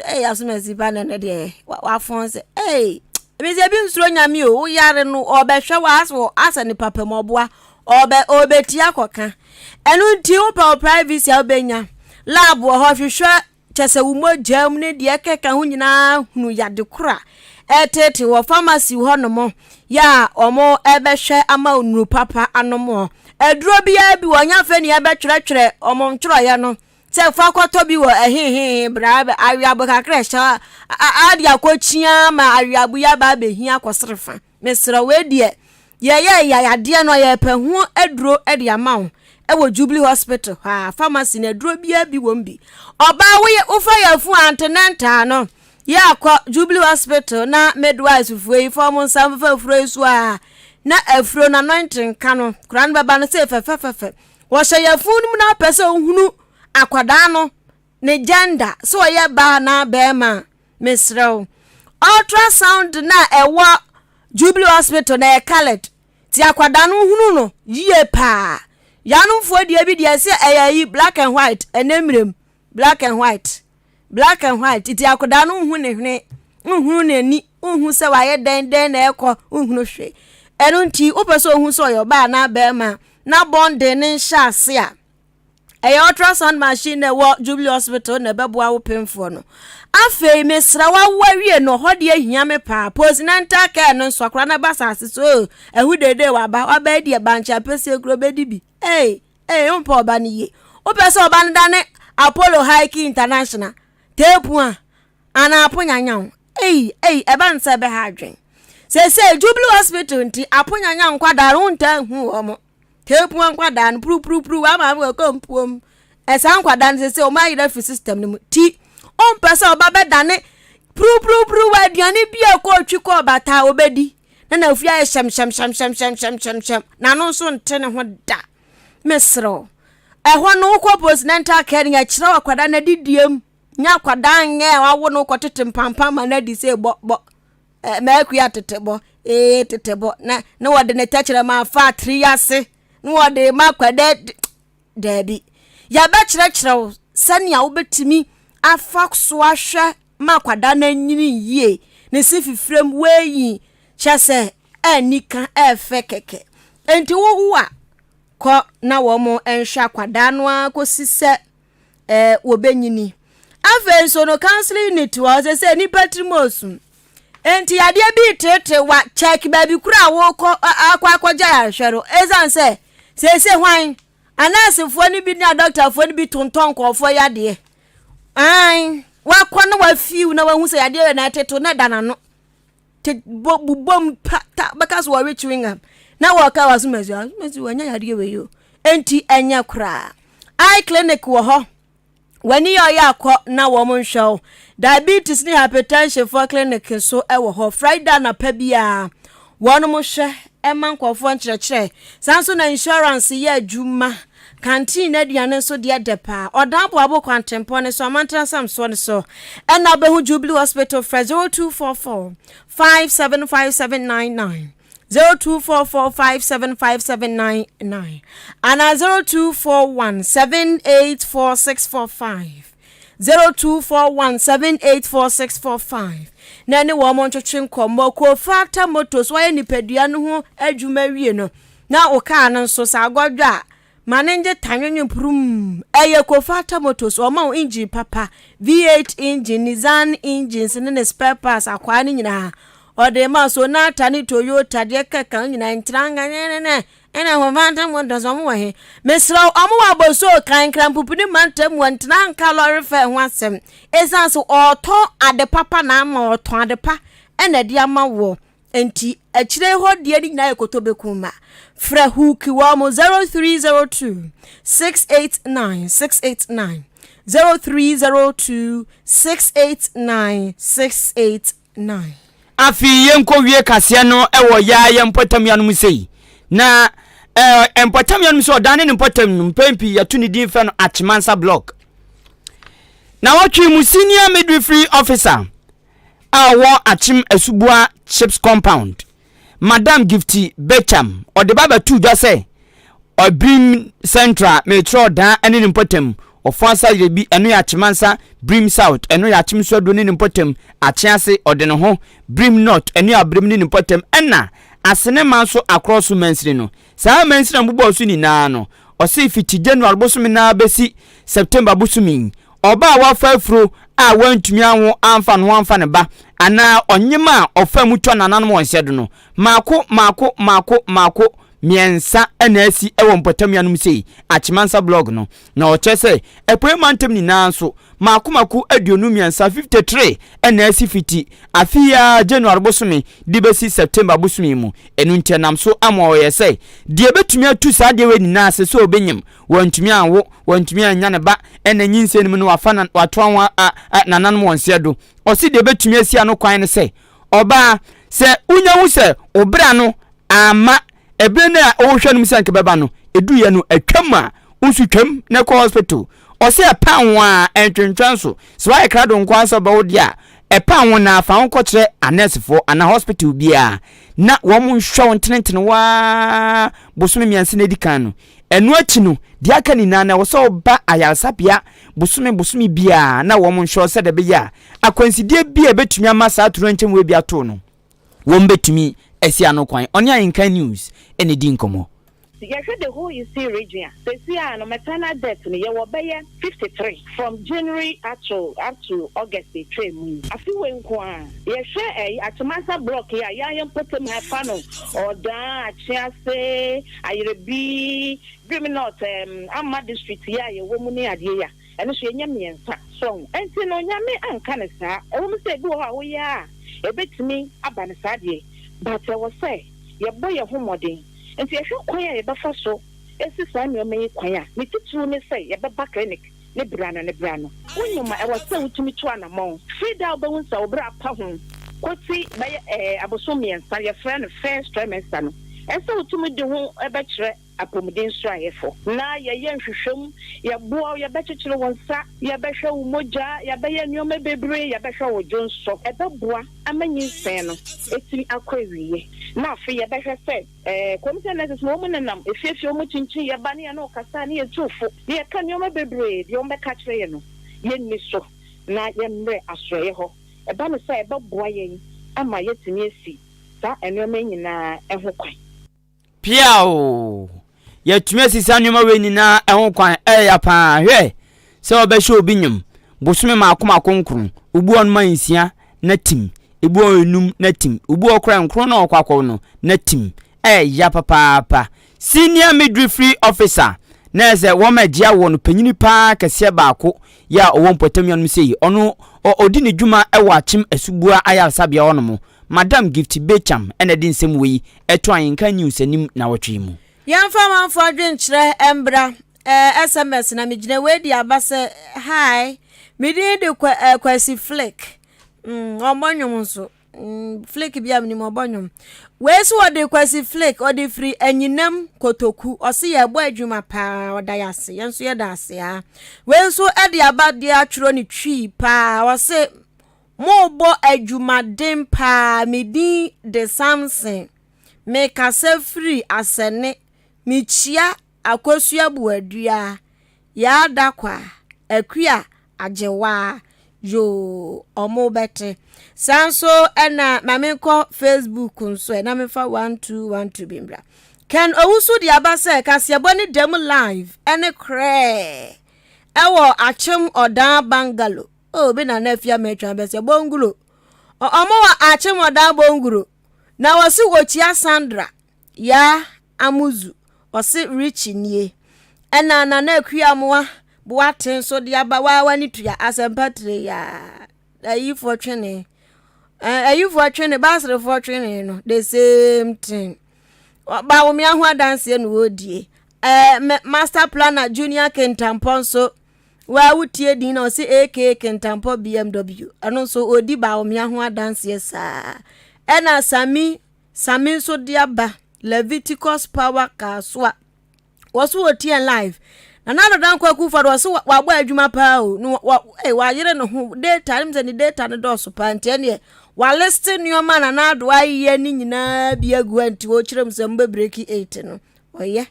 ɛyɛ asomasi ba na ne deɛ wafɔn sɛ ɛy ebi sɛ ebi nsuro nyame o woyare no ɔbɛhwɛ wɔ asɛ wɔ asɛ nipa pɛ mu ɔboa ɔbɛ ɔbɛti akɔka ɛno nti wopɛ wo privacy a wobɛnya lab wɔ hɔ hwehwɛ kyɛ sɛ wo mogya mu ne deɛ ɛkeka ho nyinaa hunu yade koro a ɛtete wɔ pharmacy hɔ nom yɛ a wɔn ɛbɛhwɛ ama nnuru papa anom hɔ aduro biara bi wɔ nya afei ne yɛbɛtwerɛtwerɛ wɔn ntwerɛeɛ no Sɛ fa kɔtɔ bi wɔ ɛhehehe bra aweabo kakra ɛhyɛ ade akɔkyia ma aweabo yi aba abɛhia akɔsere fa. Mesrɛ wei deɛ yɛyɛ yayadeɛ no yɛpɛ ho aduro de ama wo ɛwɔ Jubilee Hospital hɔ a pharmacy no aduro biara bi wɔm bi. Ɔbaa woyɛ wofa yɛ afu antenatal no yɛ akɔ Jubilee Hospital na midwives foɔ yi fa wɔn nsa mfa afuro yi so a na afuro no anointing ka no kora no bɛba no sɛ fɛfɛfɛfɛ. Wɔhyɛ yafunu no mu na apɛ sɛ ohunu akwadaa no ne gender sɛ ɔyɛ baa anaa bɛrima a, mesrɛ wo. Ultrasound no a ɛwɔ Jubilee Hospital na ɛyɛ colored. Ti akwadaa no hunu no yie paa. Yanomfoɔ deɛ bi deɛ sɛ ɛyɛ ayi black and white ɛnɛ mmerɛ mu black and white. Black and white nti akwadaa no nhu ne hwene, nhunu n'ani, nhu sɛ wayɛ dɛn dɛn na ɛkɔ, nhunu hwee. Ɛno nti wopɛ sɛ ohu sɛ ɔyɛ ɔbaa anaa bɛrima na bɔnden ne nhyɛ ase a, ɛyɛ ultrasound machine na ɛwɔ Jubilee Hospital na ɛbɛboa wo pemfoɔ no. Afei mesrɛ wawo awie no hɔ deɛ hia me paa postnatal care no nso akwadaa no ba asase so ɛho dede waba waba adi ɛbankye apɛsie kuro bɛdi bi. Ei Ee, wompɛ ɔba no yie. Wopɛ sɛ ɔba no dane Apollo Hike International, teepu a, anaa aponyanyan. Ei, ei, ɛba no sɛ ɛbɛha adwen. Seesei Jubilee Hospital nti, aponyanyan nkwadaa no, wontaa nhu wɔn. Teepu nkwadaa no, purupurupuru, wɔn maame wɔ kɔ mpuom. Ɛsaa nkwadaa no seesei wɔn ayera fi system no mu. Ti, wompɛ sɛ ɔba bɛdane purupurupuru wɔ aduane bi a ɛkɔɔtwi kɔɔ bataa obɛdi. Na n'afu ayɛ hyɛmhyɛmhyɛmhyɛmhyɛmhyɛm. N'ano nso nte ne ho da. Mesrɛ wo. Ɛhɔ no wokɔ postnatal care no yɛkyerɛ wo akwadaa no adidiem. Nyɛ akwadaa nyɛ a wawo no kɔtete mpampan ma no adi sɛ bɔ bɔ. Mɛkua tete bɔ ee tete bɔ na na wɔde ne tɛkyerɛma afa atiri ase na wɔde ma akwadaa daabi. Yɛbɛkyerɛkyerɛ wo sɛnea wobɛtumi afa so ahwɛ ma akwadaa no anyini yie ne se fifirem woayi kyɛ sɛ anika ɛɛfɛ kɛkɛ. Enti wowo a, kɔ na wɔn nhwɛ akwadaa no ara kɔsi sɛ ɛɛ wɔbɛnyini. Afei nso no counseling unit wɔ hɔ sɛ sɛ nnipa tirim ɔsum. Enti yadeɛ bi reteetee wa check baabi koro a wokɔ akɔ akɔgya yarehwɛ no. Ɛsiane sɛ seesei hwan anɛɛsefoɔ no bi ne adɔktafoɔ no bi tontɔn nkurɔfoɔ yadeɛ. Ae, wakɔ na wafiw na wahu sɛ yadeɛ wɛ na ɛtetew na ɛda n'ano. Te bɔ bobom pa ta bɛka so wɔwe chewing gum na wɔka wɔ asomasi asomasi wɔanya yadeɛ wei o. Enti ɛnyɛ koraa. Eye clinic wɔ hɔ. W'ani yɛ ɔyɛ akɔ na wɔn nhwɛ wo. Diabetes ne hypertension foɔ clinic nso wɔ hɔ. Friday anapa biara wɔn hwɛ ma nkurɔfoɔ nkyerɛkyerɛ. Saa nso na insurance yɛ adwuma. Canteen aduane nso deɛ dɛ paa. Ɔdan Boabo kwantempɔn no so, Amantan Samsoɔ no so ɛna wobɛhu Jubilee Hospital. Frɛ 0244 575799. 0244575799 anaa 0241784645, 0241784645 na ɛne wɔn ntwetwe nkɔmmɔ. Kofata Motors wɔayɛ nipadua no ho adwuma wie no na wo kaa no nso sɛ agɔdwo a Ma no ngye tanwenwen prumm. Ɛyɛ Kofata Motors, wɔma wo engine papa, V8 engine, Nissan engines ne ne spare parts akwaa no nyinaa. Ɔde rema wo, Sonata ne Toyota deɛ kɛkɛ no nyinaa, ntra nka nyenenene, ɛna Kofata Motors wɔn wɔ he? Mesrɛ wo, wɔn wɔ Abossey, Kankra, Mpupuni mantam mu, ntra nka lɔre fare ho asɛm. Esiane sɛ ɔretɔn ade papa na ama ɔtɔn ade pa ɛna ɛde ama woɔ. Enti akyire hɔ deɛ no nyinaa yɛ kotobeku mma. Frɛ Huki wɔ mo 0302 689 689 0302 689 689. Afei yɛnkɔ wie kaseɛ no wɔ yaa yɛn mpɔtam yanom sei. Na eh, mpɔtam yanom sɛ ɔdan ne ne mpɔtam no mpɛn pii yɛto ne din fɛ no Akyemansa block. Na wɔtwe mu senior midwifery officer a ɔwɔ Akyem Asubua Chips Compound, Madam Gifty Becham, ɔde ba bɛtoo dwa sɛ Ɔbirim Central merekyerɛ ɔdaa ne ne mpɔtam, Ɔfoasa Yerebi, ɛno yɛ Akyemansa, Birim South, ɛno yɛ Akyem Suaduro ne ne mpɔtam, Akyease, ɔde ne ho, Birim North, ɛno yɛ Abrem ne ne mpɔtam, ɛna Asenema nso Akorɔ so mansini no. Saa mansini a mobobɔɔ so nyinaa no, ɔse fiti January bosome no ara bɛsi September bosome yi, Ɔba a wafa afuro a wantumi anwo amfa ne ho amfa ne ba, anaa ɔnyem a ɔfa mu tɔ nananom wɔn nhyɛdo no, mmaako mmaako mmaako mmaako mmiɛnsa na asi wɔ mpɔtam yanom sei, Akyemansa blog no. Na ɔkyerɛ sɛ Apuei mantam nyinaa nso, mmaako mmaako 53, 53, na asi fiti afe yi ara January bosome de bɛsi September bosome yi mu. Ɛno nti ɛnam so ama ɔyɛ sɛ deɛ ɛbɛtumi atu saa adeɛ wei nyinaa ase sɛ ɔbɛnyem, wantumi anwo, wantumi annya ne ba, ɛna nyinsɛn no mu no wafa na watoa wɔn a, a, nananom wɔn nseɛ do. Ɔse deɛ ɛbɛtumi asi ano kwan ne sɛ, ɔbaa, sɛ wonya hu sɛ wo bra no amma ɛberɛ no a wohwɛ no mu sɛ nka bɛba no, ɛduiɛ no atwam a, wo nso twam na kɔ hospital. Ɔse ɛpa ho a, ɛntwentwɛn so. Sɛ woayɛ krado nko ara sɛ wobɛwo deɛ a, ɛpa ho na fa wo kɔkyerɛ anɛɛsefoɔ anaa hospital biara na wɔn nhwɛ wo ntenetene wo ara bosome mmiɛnsa na ɛdi kan no. Ɛno akyi no, deɛ aka nyinaa no, ɛwɔ sɛ woba ayaresabea bosome bosome biara na wɔn nhwɛ wo sɛdeɛ ɛbɛyɛ a akwansideɛ bi a ɛbɛtumi ama saa atoyerɛnkyɛm wei bi ato no, wɔn bɛtumi asi ano kwan. Ɔne Ahenkan News na ɛdi nkɔmmɔ. Yɛhwɛ the whole Eastern region a, seesei ara no maternal death no yɛwɔ bɛyɛ 53 from January ato up to August etwaa mu yi. Afe wei nko ara. Yɛhwɛ ɛyi Akyemansa block yi a yɛn yɛn mpɔtam ha fa no Ɔdaa, Akyease, Ayerɛbi, Birim North, ɛɛm Amma district yi a yɛwɔ mu ne adeɛ yi a, ɛno nso yɛnya mmiɛnsa. So ahu? Ɛnti no Nyame anka no saa. Ɛwɔ mu sɛ ebi wɔ hɔ a woyɛ a ɛbɛtumi aba no saa deɛ, but ɛwɔ sɛ yɛbɔ yɛn ho mmɔden. Nti yɛhwɛ kwan a yɛbɛfa so asi saa nneɛma yi kwan a, ne titiriw ne sɛ yɛbɛba clinic ne bere ano ne bere ano. Wunim a, ɛwɔ sɛ wutumi tu anammɔn firi da a wubehu sɛ wo bra apa ho kosi bɛyɛ abosom mmiɛnsa, yɛfrɛ no first trimester no. Ɛsɛ sɛ wutumi de ho bɛkyerɛ apɔmuden sraayɛfo na yɛyɛ nhwehwɛmu, yɛboa wo, yɛbɛkyekyere wo nsa, yɛbɛhwɛ wo mogya, yɛbɛyɛ nneɛma bebree, yɛbɛhwɛ wo dwonsɔ. Ɛbɛboa ama nyinsɛn no atumi akɔ awieɛ na afei yɛbɛhwɛ sɛ. Ɛɛ, kurom sɛ nurses no, wɔn nenam efiefie, wɔn kyinkyin, yɛba ne yɛne wo kasa, ne yɛtu wo fo, ne yɛka nneɛma bebree, deɛ wɔbɛka akyerɛ yɛn no, yɛnni so, na yɛmmrɛ asoɛeɛ hɔ. Ɛba no saa a, ɛbɛboa yɛn ama yɛatumi asi saa nneɛma yi nyinaa ho kwan. Piaw! Yɛatumi asi saa nneɛma wei nyinaa ho kwan. Ɛyɛ ya paa. Hwɛ sɛ wɔbɛhyɛ obi nyem bosome mmaako mmaako nkron, obi wɔ hɔ no ma nsia na tim. Ebi wɔ hɔ enum na tim. Obi wɔ hɔ koraa nkron na ɔkɔ akɔwo no na tim. Ɛyɛ ya papaapa. Senior Midwifery Officer na ɛsɛ sɛ wɔn a ɛgye awoɔ no panyini paa kɛseɛ baako yɛ a ɔwɔ mpɔtam yanom sei. Ɔno ɔdi ne dwuma wɔ Akyem Asubua Ayaresabea hɔnom. Madam Gifty Becham na ɛde nsɛm wei ɛto Ahenkan News anim nawɔtwe yi mu. Yɛmfa amanfoɔ adwenkyerɛ mbra. Eh, SMS na megyina wei de aba sɛ hi, me din de Kwa, eh, Kwasi Flick. Mm, ɔmmɔ nnwom nso. Mm, Flick bi a menim ɔbɔ nnwom. Wei so ɔde Kwasi Flick, ɔde firi Anyinam Kotoku. Ɔse yɛbɔ adwuma paa, ɔda yɛ ase. Yɛn nso yɛda ase a. Wei nso ɛde aba de atwerɛ ne twi paa. Ɔse mobɔ adwumaden paa, me din de Samson. Mekasa firi Asɛne. Mekyia Akosua Boadua, Yaa Dakwa, Akua Agyewaa. Yoo, ɔmo bɛte. Saa nso ɛna ma menkɔ Facebook nso ɛ na memfa 1212 bi mbra. Ken Owusu de aba sɛ kaseɛbɔ ne dam live ɛne korɛɛ ɛwɔ Akyem Ɔdan Bungalow. Oh, bi na na afia matwa bɛsɛ bonguro. Ɔmo wɔ Akyem Ɔdan Bonguro. Na wɔse wɔkyia Sandra, Yaa Amuzu, ɔse Richie nie. Ɛna Nana Akua Amoah Boateng nso de aba waa w'ani tua asɛmpa tire yaa. Ayifoɔ twene. Ayifoɔ twene, Baserefoɔ twene no, the same thing. Bawumia ho adanseɛ na wɔredie. Ɛɛ Master Planner Junior Kintampɔ nso waa wotie din na ɔse AK Kintampɔ BMW. Ɛno nso ɔdi Bawumia ho adanseɛ saa. Ɛna Sami Sami nso de aba Leviticus Power Kasoa. Wɔso wɔtie live. Nana Addo Dankwa Akufo-Addo wɔso wabɔ adwuma paa o. No wa eh wayere ne ho data ne sɛ ne data no dɔɔso paa nti ɛneɛ waliste nneɛma Nana Addo ayɛ ne nyinaa bi agu ha nti wɔkyerɛ mu sɛ mbɛ break 8 no. Ɔyɛ.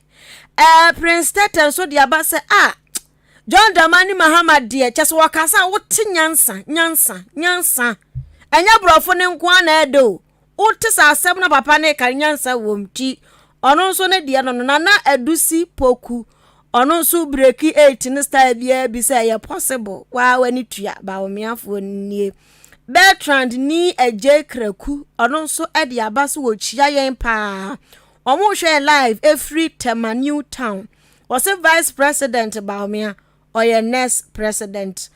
Eh Prince Tete nso de aba sɛ ah John Dramani Mahama deɛ kyɛ sɛ wɔkasa a wote nyansa nyansa nyansa. Ɛnyɛ borɔfo ne nko ara na ɛde o. Wote sɛ asɛm na papa no reka no nyansa wom nti ɔno nso ne deɛ no no Nana Adusi Poku ɔno nso breki 8 no style biara bi sɛ ɛyɛ possible waa w'ani tua Bawumiafoɔ nie Bertrand ni Adjei Kraku ɔno nso de aba so wɔkyia yɛn paa wɔn rehwɛ yɛn live ɛfiri Tema New Town wɔse Vice President Bawumia ɔyɛ next president.